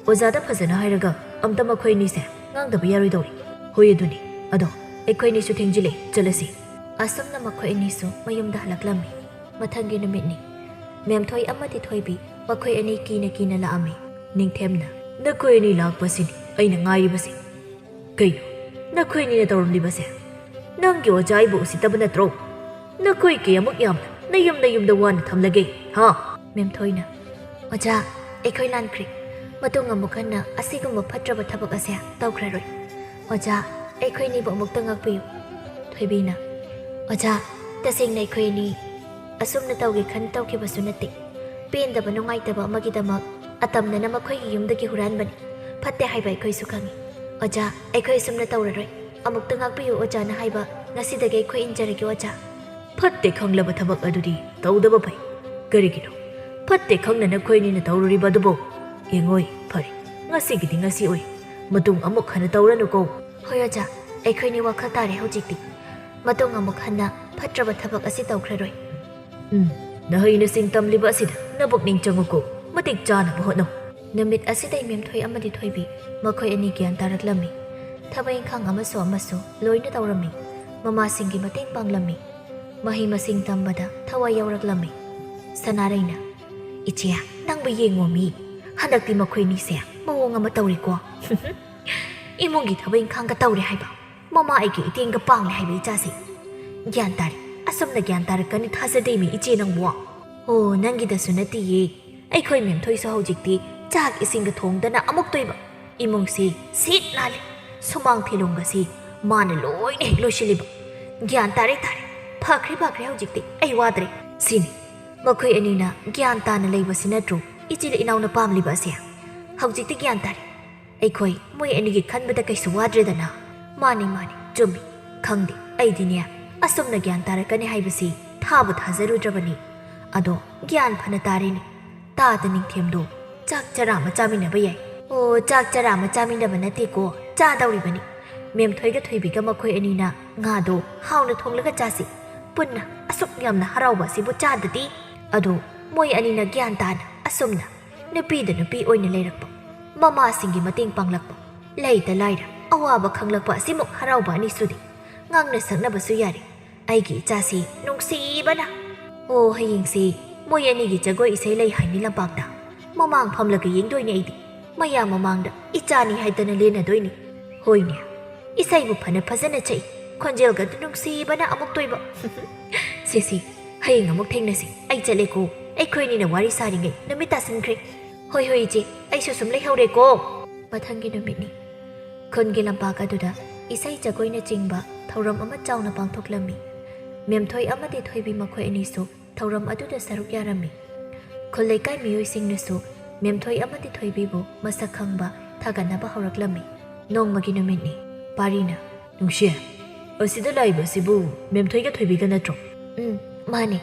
ꯑꯣꯖꯥꯗ ꯐꯖꯅ ꯍꯥꯏꯔꯒ ꯑꯝꯇ ꯃꯈꯣꯏ ꯑꯅꯤꯁꯦ ꯉꯥꯡꯗꯕ ꯌꯥꯔꯣꯏꯗꯧꯔꯤ꯫" "ꯍꯣꯏ, ꯑꯗꯨꯅꯤ꯫ ꯑꯗꯣ ꯑꯩꯈꯣꯏ ꯑꯅꯤꯁꯨ ꯊꯦꯡꯖꯤꯜꯂꯦ, ꯆꯠꯂꯁꯤ꯫" ꯑꯁꯨꯝꯅ ꯃꯈꯣꯏ ꯑꯅꯤꯁꯨ ꯃꯌꯨꯝꯗ ꯍꯜꯂꯛꯂꯝꯃꯤ꯫ ꯃꯊꯪꯒꯤ ꯅꯨꯃꯤꯠꯅꯤ꯫ ꯃꯦꯝꯊꯣꯏ ꯑꯃꯗꯤ ꯊꯣꯏꯕꯤ ꯃꯈꯣꯏ ꯑꯅꯤ ꯀꯤꯅ ꯀꯤꯅ ꯂꯥꯛꯑꯝꯃꯤ꯫ ꯅꯤꯡꯊꯦꯝꯅ, "ꯅꯈꯣꯏ ꯑꯅꯤ ꯂꯥꯛꯄꯁꯤꯅꯤ ꯑꯩꯅ ꯉꯥꯏꯔꯤꯕꯁꯦ꯫ ꯀꯩꯅꯣ ꯅꯈꯣꯏ ꯑꯅꯤꯅ ꯇꯧꯔꯝꯂꯤꯕꯁꯦ? ꯅꯪꯒꯤ ꯑꯣꯖꯥ ꯑꯩꯕꯨ ꯎꯁꯤꯠꯇꯕ ꯅꯠꯇ꯭ꯔꯣ? ꯅꯈꯣꯏ ꯀꯌꯥꯃꯨꯛ ꯌꯥꯝꯅ ꯅꯌꯨꯝ ꯅꯌꯨꯝꯗ ꯋꯥꯅ ꯊꯝꯂꯒꯦ, ꯍꯥ?" ꯃꯦꯝꯊꯣꯏꯅ, "ꯑꯣꯖꯥ, ꯑꯩꯈꯣꯏ ꯂꯥꯟꯈ꯭ꯔꯦ꯫ ꯃꯇꯨꯡ ꯑꯃꯨꯛ ꯍꯟꯅ ꯑꯁꯤꯒꯨꯝꯕ ꯐꯠꯇ꯭ꯔꯕ ꯊꯕꯛ ꯑꯁꯦ ꯇꯧꯈ꯭ꯔꯔꯣꯏ꯫ ꯑꯣꯖꯥ, ꯑꯩꯈꯣꯏꯅꯤꯕꯨ ꯑꯃꯨꯛꯇ ꯉꯥꯛꯄꯤꯌꯨ꯫" ꯊꯣꯏꯕꯤꯅ, "ꯑꯣꯖꯥ, ꯇꯁꯦꯡꯅ ꯑꯩꯈꯣꯏ ꯑꯅꯤ ꯑꯁꯨꯝꯅ ꯇꯧꯒꯦ ꯈꯟ ꯇꯧꯈꯤꯕꯁꯨ ꯅꯠꯇꯦ꯫ ꯄꯦꯟꯗꯕ ꯅꯨꯡꯉꯥꯏꯇꯕ ꯑꯃꯒꯤꯗꯃꯛ ꯑꯇꯝꯅꯅ ꯃꯈꯣꯏꯒꯤ ꯌꯨꯝꯗꯒꯤ ꯍꯨꯔꯥꯟꯕꯅꯤ꯫ ꯐꯠꯇꯦ ꯍꯥꯏꯕ ꯑꯩꯈꯣꯏꯁꯨ ꯈꯪꯏ꯫ ꯑꯣꯖꯥ, ꯑꯩꯈꯣꯏ ꯑꯁꯨꯝꯅ ꯇꯧꯔꯔꯣꯏ꯫ ꯑꯃꯨꯛꯇ ꯉꯥꯛꯄꯤꯌꯨ ꯑꯣꯖꯥꯅ ꯍꯥꯏꯕ ꯉꯁꯤꯗꯒꯤ ꯑꯩꯈꯣꯏ ꯏꯟꯖꯔꯒꯦ ꯑꯣꯖꯥ꯫" "ꯐꯠꯇꯦ ꯈꯪꯂꯕ ꯊꯕꯛ ꯑꯗꯨꯗꯤ ꯇꯧꯗꯕ ꯐꯩ꯫ ꯀꯔꯤꯒꯤꯅꯣ? ꯐꯠꯇꯦ ꯈꯪꯅ ꯅꯈꯣꯏꯅꯤꯅ ꯇꯧꯔꯨꯔꯤꯕ ꯑꯗꯨꯕꯨ? ꯌꯦꯡꯉꯣꯏ, ꯐꯔꯦ, ꯉꯁꯤꯒꯤꯗꯤ ꯉꯁꯤ ꯑꯣꯏ꯫ ꯃꯇꯨꯡ ꯑꯃꯨꯛ ꯍꯟꯅ ꯇꯧꯔꯅꯨꯀꯣ꯫" "ꯍꯣꯏ ꯑꯣꯖꯥ, ꯑꯩꯈꯣꯏꯅꯤ ꯋꯥꯈꯜ ꯇꯥꯔꯦ ꯍꯧꯖꯤꯛꯇꯤ꯫ ꯃꯇꯨꯡ ꯑꯃꯨꯛ ꯍꯟꯅ ꯐꯠꯇ꯭ꯔꯕ ꯊꯕꯛ ꯑꯁꯤ ꯇꯧꯈ꯭ꯔꯔꯣꯏ꯫" "ꯎꯝ, ꯅꯍꯩ ꯅꯁꯤꯡ ꯇꯝꯂꯤꯕ ꯑꯁꯤꯗ ꯅꯄꯨꯛꯅꯤꯡ ꯆꯪꯉꯨꯀꯣ, ꯃꯇꯤꯛ ꯆꯥꯅꯕ ꯍꯣꯠꯅꯧ꯫" ꯅꯨꯃꯤꯠ ꯑꯁꯤꯗꯩ ꯃꯦꯝꯊꯣꯏ ꯑꯃꯗꯤ ꯊꯣꯏꯕꯤ ꯃꯈꯣꯏ ꯑꯅꯤ ꯒ꯭ꯌꯥꯟ ꯇꯥꯔꯛꯂꯝꯃꯤ꯫ ꯊꯕꯛ ꯏꯪꯈꯥꯡ ꯑꯃꯁꯨ ꯑꯃꯁꯨ ꯂꯣꯏꯅ ꯇꯧꯔꯝꯃꯤ꯫ ꯃꯃꯥꯁꯤꯡꯒꯤ ꯃꯇꯦꯡ ꯄꯥꯡꯂꯝꯃꯤ꯫ ꯃꯍꯩ ꯃꯁꯤꯡ ꯇꯝꯕꯗ ꯊꯋꯥꯏ ꯌꯥꯎꯔꯛꯂꯝꯃꯤ꯫ ꯁꯅꯥꯔꯩꯅ, "ꯏꯆꯦ, ꯅꯪꯕꯨ ꯌꯦꯡꯉꯣꯃꯤ꯫ ꯍꯟꯗꯛꯇꯤ ꯃꯈꯣꯏ ꯑꯅꯤꯁꯦ ꯃꯑꯣꯡ ꯑꯃ ꯇꯧꯔꯦꯀꯣ꯫ ꯏꯃꯨꯡꯒꯤ ꯊꯕꯛ ꯏꯪꯈꯥꯡꯒ ꯇꯧꯔꯦ ꯍꯥꯏꯕ꯫ ꯃꯃꯥ ꯑꯩꯒꯤ ꯏꯇꯦꯡꯒ ꯄꯥꯡꯂꯦ ꯍꯥꯏꯕ ꯏꯆꯥꯁꯦ꯫ ꯒ꯭ꯌꯥꯟ ꯇꯥꯔꯦ꯫ ꯑꯁꯨꯝꯅ ꯒ꯭ꯌꯥꯟ ꯇꯥꯔꯛꯀꯅꯤ ꯊꯥꯖꯗꯦꯃꯤ ꯏꯆꯦ ꯅꯪꯕꯨ꯫ ꯑꯣ, ꯅꯪꯒꯤꯗꯁꯨ ꯅꯠꯇꯤꯌꯦ꯫ ꯑꯩꯈꯣꯏ ꯃꯦꯝꯊꯣꯏꯁꯨ ꯍꯧꯖꯤꯛꯇꯤ ꯆꯥꯛ ꯏꯁꯤꯡꯒ ꯊꯣꯡꯗꯅ ꯑꯃꯨꯛ ꯇꯣꯏꯕ꯫ ꯏꯃꯨꯡꯁꯤ ꯁꯤꯠ ꯅꯥꯜꯂꯤ꯫ ꯁꯨꯃꯥꯡ ꯊꯤꯂꯣꯡꯒꯁꯤ ꯃꯥꯅ ꯂꯣꯏꯅ ꯍꯦꯛ ꯂꯣꯏꯁꯤꯜꯂꯤꯕ꯫ ꯒ꯭ꯌꯥꯟ ꯇꯥꯔꯦ, ꯇꯥꯔꯦ꯫ ꯐꯈ꯭ꯔꯦ, ꯐꯈ꯭ꯔꯦ ꯍꯧꯖꯤꯛꯇꯤ꯫ ꯑꯩ ꯋꯥꯗ꯭ꯔꯦ꯫ ꯁꯤꯅꯤ ꯃꯈꯣꯏ ꯑꯅꯤꯅ ꯒ꯭ꯌꯥꯟ ꯇꯥꯅ ꯂꯩꯕꯁꯤ ꯅꯠꯇ꯭ꯔꯣ ꯏꯆꯤꯜ ꯏꯅꯥꯎꯅ ꯄꯥꯝꯂꯤꯕ ꯑꯁꯦ? ꯍꯧꯖꯤꯛꯇꯤ ꯒ꯭ꯌꯥꯟ ꯇꯥꯔꯦ꯫ ꯑꯩꯈꯣꯏ ꯃꯣꯏ ꯑꯅꯤꯒꯤ ꯈꯟꯕꯗ ꯀꯩꯁꯨ ꯋꯥꯗ꯭ꯔꯦꯗꯅ꯫ ꯃꯥꯅꯤ, ꯃꯥꯅꯤ, ꯆꯨꯝꯃꯤ꯫ ꯈꯪꯗꯦ, ꯑꯩꯗꯤꯅꯦ, ꯑꯁꯨꯝꯅ ꯒ꯭ꯌꯥꯟ ꯇꯥꯔꯛꯀꯅꯤ ꯍꯥꯏꯕꯁꯤ ꯊꯥꯕꯨ ꯊꯥꯖꯔꯨꯗ꯭ꯔꯕꯅꯤ꯫ ꯑꯗꯣ ꯒ꯭ꯌꯥꯟ ꯐꯅ ꯇꯥꯔꯦꯅꯦ꯫ ꯇꯥꯗ ꯅꯤꯡꯊꯦꯝꯗꯣ ꯆꯥꯛ ꯆꯔꯥ ꯑꯃ ꯆꯥꯃꯤꯟꯅꯕ ꯌꯥꯏ꯫ ꯑꯣ, ꯆꯥꯛ ꯆꯔꯥ ꯑꯃ ꯆꯥꯃꯤꯟꯅꯕ ꯅꯠꯇꯦꯀꯣ, ꯆꯥꯗꯧꯔꯤꯕꯅꯤ꯫ ꯃꯦꯝꯊꯣꯏꯒ ꯊꯣꯏꯕꯤꯒ ꯃꯈꯣꯏ ꯑꯅꯤꯅ ꯉꯥꯗꯣ ꯍꯥꯎꯅ ꯊꯣꯡꯂꯒ ꯆꯥꯁꯤ꯫ ꯄꯨꯟꯅ ꯑꯁꯨꯛ ꯌꯥꯝꯅ ꯍꯔꯥꯎꯕ ꯑꯁꯤꯕꯨ ꯆꯥꯗꯗꯤ꯫ ꯑꯗꯣ ꯃꯣꯏ ꯑꯅꯤꯅ ꯒ꯭ꯌꯥꯟ ꯇꯥꯅ ꯑꯁꯨꯝꯅ ꯅꯨꯄꯤꯗ ꯅꯨꯄꯤ ꯑꯣꯏꯅ ꯂꯩꯔꯛꯄ, ꯃꯃꯥꯁꯤꯡꯒꯤ ꯃꯇꯦꯡ ꯄꯥꯡꯂꯛꯄ, ꯂꯩꯇ ꯂꯥꯏꯔ ꯑꯋꯥꯕ ꯈꯪꯂꯛꯄ ꯑꯁꯤꯃꯨꯛ ꯍꯔꯥꯎꯕ ꯑꯅꯤꯁꯨꯗꯤ꯫ ꯉꯥꯡꯅ ꯁꯛꯅꯕꯁꯨ ꯌꯥꯔꯦ꯫ ꯑꯩꯒꯤ ꯏꯆꯥꯁꯤ ꯅꯨꯡꯁꯤꯕꯅ꯫ ꯑꯣ, ꯍꯌꯦꯡꯁꯤ ꯃꯣꯏ ꯑꯅꯤꯒꯤ ꯖꯒꯣꯏ ꯏꯁꯩ ꯂꯩ ꯍꯥꯏꯅꯤ ꯂꯝꯄꯥꯛꯇ꯫ ꯃꯃꯥꯡ ꯐꯝꯂꯒ ꯌꯦꯡꯗꯣꯏꯅꯤ ꯑꯩꯗꯤ꯫ ꯃꯌꯥꯝ ꯃꯃꯥꯡꯗ ꯏꯆꯥꯅꯤ ꯍꯥꯏꯗꯅ ꯂꯦꯟꯅꯗꯣꯏꯅꯤ꯫ ꯍꯣꯏꯅꯦ, ꯏꯁꯩꯕꯨ ꯐꯅ ꯐꯖꯅ ꯁꯛꯏ, ꯈꯣꯟꯖꯦꯜꯒꯗꯨ ꯅꯨꯡꯁꯤꯕꯅ ꯑꯃꯨꯛ ꯇꯣꯏꯕ꯫ ꯁꯦ, ꯁꯦ, ꯍꯌꯦꯡ ꯑꯃꯨꯛ ꯊꯦꯡꯅꯁꯤ꯫ ꯑꯩ ꯆꯠꯂꯦꯀꯣ꯫ ꯑꯩꯈꯣꯏ ꯑꯅꯤꯅ ꯋꯥꯔꯤ ꯁꯥꯔꯤꯉꯩ ꯅꯨꯃꯤꯠ ꯇꯥꯁꯤꯟꯈ꯭ꯔꯦ꯫ ꯍꯣꯏ, ꯍꯣꯏ, ꯏꯆꯦ, ꯑꯩꯁꯨ ꯁꯨꯝ ꯂꯩꯍꯧꯔꯦꯀꯣ꯫ ꯃꯊꯪꯒꯤ ꯅꯨꯃꯤꯠꯅꯤ꯫ ꯈꯨꯟꯒꯤ ꯂꯝꯄꯥꯛ ꯑꯗꯨꯗ ꯏꯁꯩ ꯖꯒꯣꯏꯅꯆꯤꯡꯕ ꯊꯧꯔꯝ ꯑꯃ ꯆꯥꯎꯅ ꯄꯥꯡꯊꯣꯛꯂꯝꯃꯤ꯫ ꯃꯦꯝꯊꯣꯏ ꯑꯃꯗꯤ ꯊꯣꯏꯕꯤ ꯃꯈꯣꯏ ꯑꯅꯤꯁꯨ ꯊꯧꯔꯝ ꯑꯗꯨꯗ ꯁꯔꯨꯛ ꯌꯥꯔꯝꯃꯤ꯫ ꯈꯨꯜ ꯂꯩꯀꯥꯏ ꯃꯤꯑꯣꯏꯁꯤꯡꯅꯁꯨ ꯃꯦꯝꯊꯣꯏ ꯑꯃꯗꯤ ꯊꯣꯏꯕꯤꯕꯨ ꯃꯁꯛ ꯈꯪꯕ ꯊꯥꯒꯠꯅꯕ ꯍꯧꯔꯛꯂꯝꯃꯤ꯫ ꯅꯣꯡꯃꯒꯤ ꯅꯨꯃꯤꯠꯅꯤ꯫ ꯄꯥꯔꯤꯅ, "ꯅꯨꯡꯁꯤ, ꯑꯁꯤꯗ ꯂꯥꯛꯏꯕꯁꯤꯕꯨ ꯃꯦꯝꯊꯣꯏꯒ ꯊꯣꯏꯕꯤꯒ ꯅꯠꯇ꯭ꯔꯣ?" "ꯎꯝ, ꯃꯥꯅꯦ꯫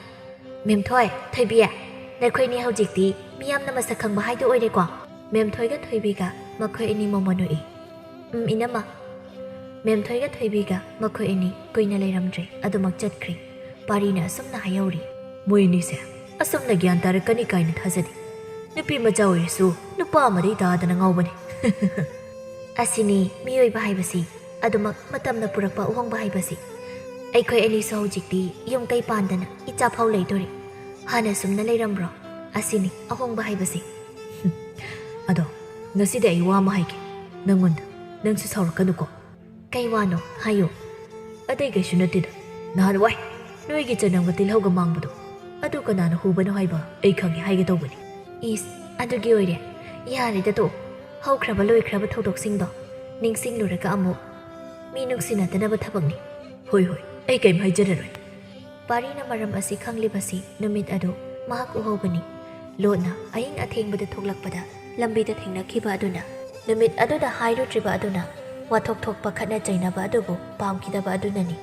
ꯃꯦꯝꯊꯣꯏ, ꯊꯣꯏꯕꯤ, ꯅꯈꯣꯏꯅꯤ ꯍꯧꯖꯤꯛꯇꯤ ꯃꯤꯌꯥꯝꯅ ꯃꯁꯛ ꯈꯪꯕ ꯍꯥꯏꯗꯨ ꯑꯣꯏꯔꯦꯀꯣ?" ꯃꯦꯝꯊꯣꯏꯒ ꯊꯣꯏꯕꯤꯒ ꯃꯈꯣꯏ ꯑꯅꯤ ꯃꯣꯃꯣꯟ ꯅꯣꯛꯏ꯫ "ꯎꯝ, ꯏꯅꯝꯃ꯫" ꯃꯦꯝꯊꯣꯏꯒ ꯊꯣꯏꯕꯤꯒ ꯃꯈꯣꯏ ꯑꯅꯤ ꯀꯨꯏꯅ ꯂꯩꯔꯝꯗ꯭ꯔꯦ, ꯑꯗꯨꯃꯛ ꯆꯠꯈ꯭ꯔꯦ꯫ ꯄꯥꯔꯤꯅ ꯑꯁꯨꯝꯅ ꯍꯥꯏꯍꯧꯔꯤ꯫ "ꯃꯣꯏ ꯑꯅꯤꯁꯦ ꯑꯁꯨꯝꯅ ꯒ꯭ꯌꯥꯟ ꯇꯥꯔꯛꯀꯅꯤ ꯀꯥꯏꯅ ꯊꯥꯖꯗꯦ꯫ ꯅꯨꯄꯤ ꯃꯆꯥ ꯑꯣꯏꯔꯁꯨ ꯅꯨꯄꯥ ꯑꯃꯗꯩ ꯇꯥꯗꯅ ꯉꯥꯎꯕꯅꯤ꯫ ꯑꯁꯤꯅꯤ ꯃꯤꯑꯣꯏꯕ ꯍꯥꯏꯕꯁꯤ, ꯑꯗꯨꯃꯛ ꯃꯇꯝꯅ ꯄꯨꯔꯛꯄ ꯑꯍꯣꯡꯕ ꯍꯥꯏꯕꯁꯤ꯫ ꯑꯩꯈꯣꯏ ꯑꯅꯤꯁꯨ ꯍꯧꯖꯤꯛꯇꯤ ꯌꯨꯝ ꯀꯩ ꯄꯥꯟꯗꯅ ꯏꯆꯥ ꯐꯥꯎ ꯂꯩꯗꯣꯔꯤ꯫ ꯍꯥꯟꯅ ꯁꯨꯝꯅ ꯂꯩꯔꯝꯕ꯭ꯔꯣ? ꯑꯁꯤꯅꯤ ꯑꯍꯣꯡꯕ ꯍꯥꯏꯕꯁꯤ꯫ ꯑꯗꯣ, ꯉꯁꯤꯗꯤ ꯑꯩ ꯋꯥ ꯑꯃ ꯍꯥꯏꯒꯦ ꯅꯪꯉꯣꯟꯗ꯫ ꯅꯪꯁꯨ ꯁꯥꯎꯔꯛꯀꯅꯨꯀꯣ꯫ ꯀꯩ ꯋꯥꯅꯣ? ꯍꯥꯏꯌꯣ꯫ ꯑꯇꯩ ꯀꯩꯁꯨ ꯅꯠꯇꯦꯗ꯫ ꯅꯍꯥꯟꯋꯥꯏ ꯅꯣꯏꯒꯤ ꯆꯅꯝꯒ ꯇꯤꯜꯍꯧꯒ ꯃꯥꯡꯕꯗꯣ, ꯑꯗꯨ ꯀꯅꯥꯅ ꯍꯨꯕꯅꯣ ꯍꯥꯏꯕ ꯑꯩ ꯈꯪꯉꯦ ꯍꯥꯏꯒꯦ ꯇꯧꯕꯅꯤ꯫ ꯏꯁ, ꯑꯗꯨꯒꯤ ꯑꯣꯏꯔꯦ? ꯌꯥꯔꯦꯗ ꯇꯣꯛꯑꯣ꯫ ꯍꯧꯈ꯭ꯔꯕ ꯂꯣꯏꯈ꯭ꯔꯕ ꯊꯧꯗꯣꯛꯁꯤꯡꯗꯣ ꯅꯤꯡꯁꯤꯡꯂꯨꯔꯒ ꯑꯃꯨꯛ ꯃꯤ ꯅꯨꯡꯁꯤꯅꯗꯅꯕ ꯊꯕꯛꯅꯤ꯫ ꯍꯣꯏ, ꯍꯣꯏ, ꯑꯩ ꯀꯩꯝ ꯍꯥꯏꯖꯔꯔꯣꯏ꯫ ꯄꯥꯔꯤꯅ ꯃꯔꯝ ꯑꯁꯤ ꯈꯪꯂꯤꯕꯁꯤ ꯅꯨꯃꯤꯠ ꯑꯗꯨ ꯃꯍꯥꯛ ꯎꯍꯧꯕꯅꯤ꯫ ꯂꯣꯠꯅ ꯑꯍꯤꯡ ꯑꯊꯦꯡꯕꯗ ꯊꯣꯛꯂꯛꯄꯗ ꯂꯝꯕꯤꯗ ꯊꯦꯡꯅꯈꯤꯕ ꯑꯗꯨꯅ, ꯅꯨꯃꯤꯠ ꯑꯗꯨꯗ ꯍꯥꯏꯔꯨꯗ꯭ꯔꯤꯕ ꯑꯗꯨꯅ ꯋꯥꯊꯣꯛ ꯊꯣꯛꯄ ꯈꯠꯅ ꯆꯩꯅꯕ ꯑꯗꯨꯕꯨ ꯄꯥꯝꯈꯤꯗꯕ ꯑꯗꯨꯅꯅꯤ꯫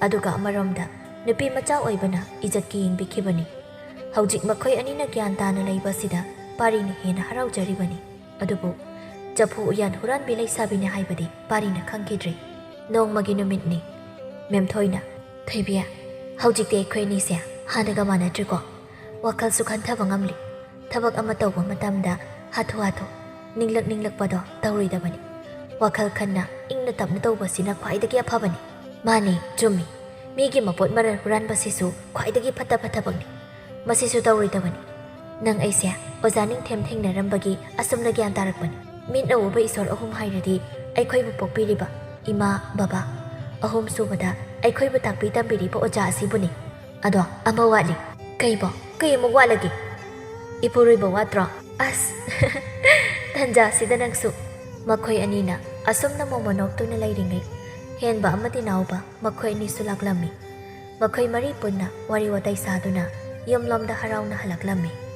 ꯑꯗꯨꯒ ꯑꯃꯔꯣꯝꯗ ꯅꯨꯄꯤ ꯃꯆꯥ ꯑꯣꯏꯕꯅ ꯏꯖꯠꯀꯤ ꯌꯦꯡꯕꯤꯈꯤꯕꯅꯤ꯫ ꯍꯧꯖꯤꯛ ꯃꯈꯣꯏ ꯑꯅꯤꯅ ꯒ꯭ꯌꯥꯟ ꯇꯥꯅ ꯂꯩꯕ ꯑꯁꯤꯗ ꯄꯥꯔꯤꯅ ꯍꯦꯟꯅ ꯍꯔꯥꯎꯖꯔꯤꯕꯅꯤ꯫ ꯑꯗꯨꯕꯨ ꯆꯐꯨ ꯎꯌꯥꯟ ꯍꯨꯔꯥꯟꯕꯤ ꯂꯩꯁꯥꯕꯤꯅꯤ ꯍꯥꯏꯕꯗꯤ ꯄꯥꯔꯤꯅ ꯈꯪꯈꯤꯗ꯭ꯔꯤ꯫ ꯅꯣꯡꯃꯒꯤ ꯅꯨꯃꯤꯠꯅꯤ꯫ ꯃꯦꯝꯊꯣꯏꯅ, "ꯊꯣꯏꯕꯤ, ꯍꯧꯖꯤꯛꯇꯤ ꯑꯩꯈꯣꯏ ꯑꯅꯤꯁꯦ ꯍꯥꯟꯅꯒ ꯃꯥꯟꯅꯗ꯭ꯔꯦꯀꯣ꯫ ꯋꯥꯈꯜꯁꯨ ꯈꯟꯊꯕ ꯉꯝꯂꯤ꯫ ꯊꯕꯛ ꯑꯃ ꯇꯧꯕ ꯃꯇꯝꯗ ꯍꯥꯊꯨ ꯍꯥꯊꯨ ꯅꯤꯡꯂꯛ ꯅꯤꯡꯂꯛꯄꯗꯣ ꯇꯧꯔꯣꯏꯗꯕꯅꯤ꯫ ꯋꯥꯈꯜ ꯈꯟꯅ ꯏꯪꯅ ꯇꯞꯅ ꯇꯧꯕꯁꯤꯅ ꯈ꯭ꯋꯥꯏꯗꯒꯤ ꯑꯐꯕꯅꯤ꯫" "ꯃꯥꯅꯤ, ꯆꯨꯝꯃꯤ꯫ ꯃꯤꯒꯤ ꯃꯄꯣꯠ ꯃꯔꯜ ꯍꯨꯔꯥꯟꯕꯁꯤꯁꯨ ꯈ꯭ꯋꯥꯏꯗꯒꯤ ꯐꯠꯇꯕ ꯊꯕꯛꯅꯤ꯫ ꯃꯁꯤꯁꯨ ꯇꯧꯔꯣꯏꯗꯕꯅꯤ꯫ ꯅꯪ ꯑꯩꯁꯦ ꯑꯣꯖꯥ ꯅꯤꯡꯊꯦꯝ ꯊꯦꯡꯅꯔꯝꯕꯒꯤ ꯑꯁꯨꯝꯅ ꯒ꯭ꯌꯥꯟ ꯇꯥꯔꯛꯄꯅꯤ꯫ ꯃꯤꯠꯅ ꯎꯕ ꯏꯁꯣꯔ ꯑꯍꯨꯝ ꯍꯥꯏꯔꯗꯤ ꯑꯩꯈꯣꯏꯕꯨ ꯄꯣꯛꯄꯤꯔꯤꯕ ꯏꯃꯥ, ꯕꯕꯥ, ꯑꯍꯨꯝ ꯁꯨꯕꯗ ꯑꯩꯈꯣꯏꯕꯨ ꯇꯥꯛꯄꯤ ꯇꯝꯕꯤꯔꯤꯕ ꯑꯣꯖꯥ ꯑꯁꯤꯕꯨꯅꯤ꯫ ꯑꯗꯣ ꯑꯃ ꯋꯥꯠꯂꯤ꯫" "ꯀꯩꯕꯣ? ꯀꯩ ꯑꯃꯨꯛ ꯋꯥꯠꯂꯒꯦ?" "ꯏꯄꯨꯔꯣꯏꯕ ꯋꯥꯠꯇ꯭ꯔꯣ?" ꯑꯁ! ꯇꯟꯖꯥꯁꯤꯗ ꯅꯪꯁꯨ꯫ ꯃꯈꯣꯏ ꯑꯅꯤꯅ ꯑꯁꯨꯝꯅ ꯃꯣꯃꯣꯟ ꯅꯣꯛꯇꯨꯅ ꯂꯩꯔꯤꯉꯩ, ꯍꯦꯟꯕ ꯑꯃꯗꯤ ꯅꯥꯎꯕ ꯃꯈꯣꯏ ꯑꯅꯤꯁꯨ ꯂꯥꯛꯂꯝꯃꯤ꯫ ꯃꯈꯣꯏ ꯃꯔꯤ ꯄꯨꯟꯅ ꯋꯥꯔꯤ ꯋꯥꯇꯥꯏ ꯁꯥꯗꯨꯅ ꯌꯨꯝꯂꯣꯝꯗ ꯍꯔꯥꯎꯅ ꯍꯜꯂꯛꯂꯝꯃꯤ꯫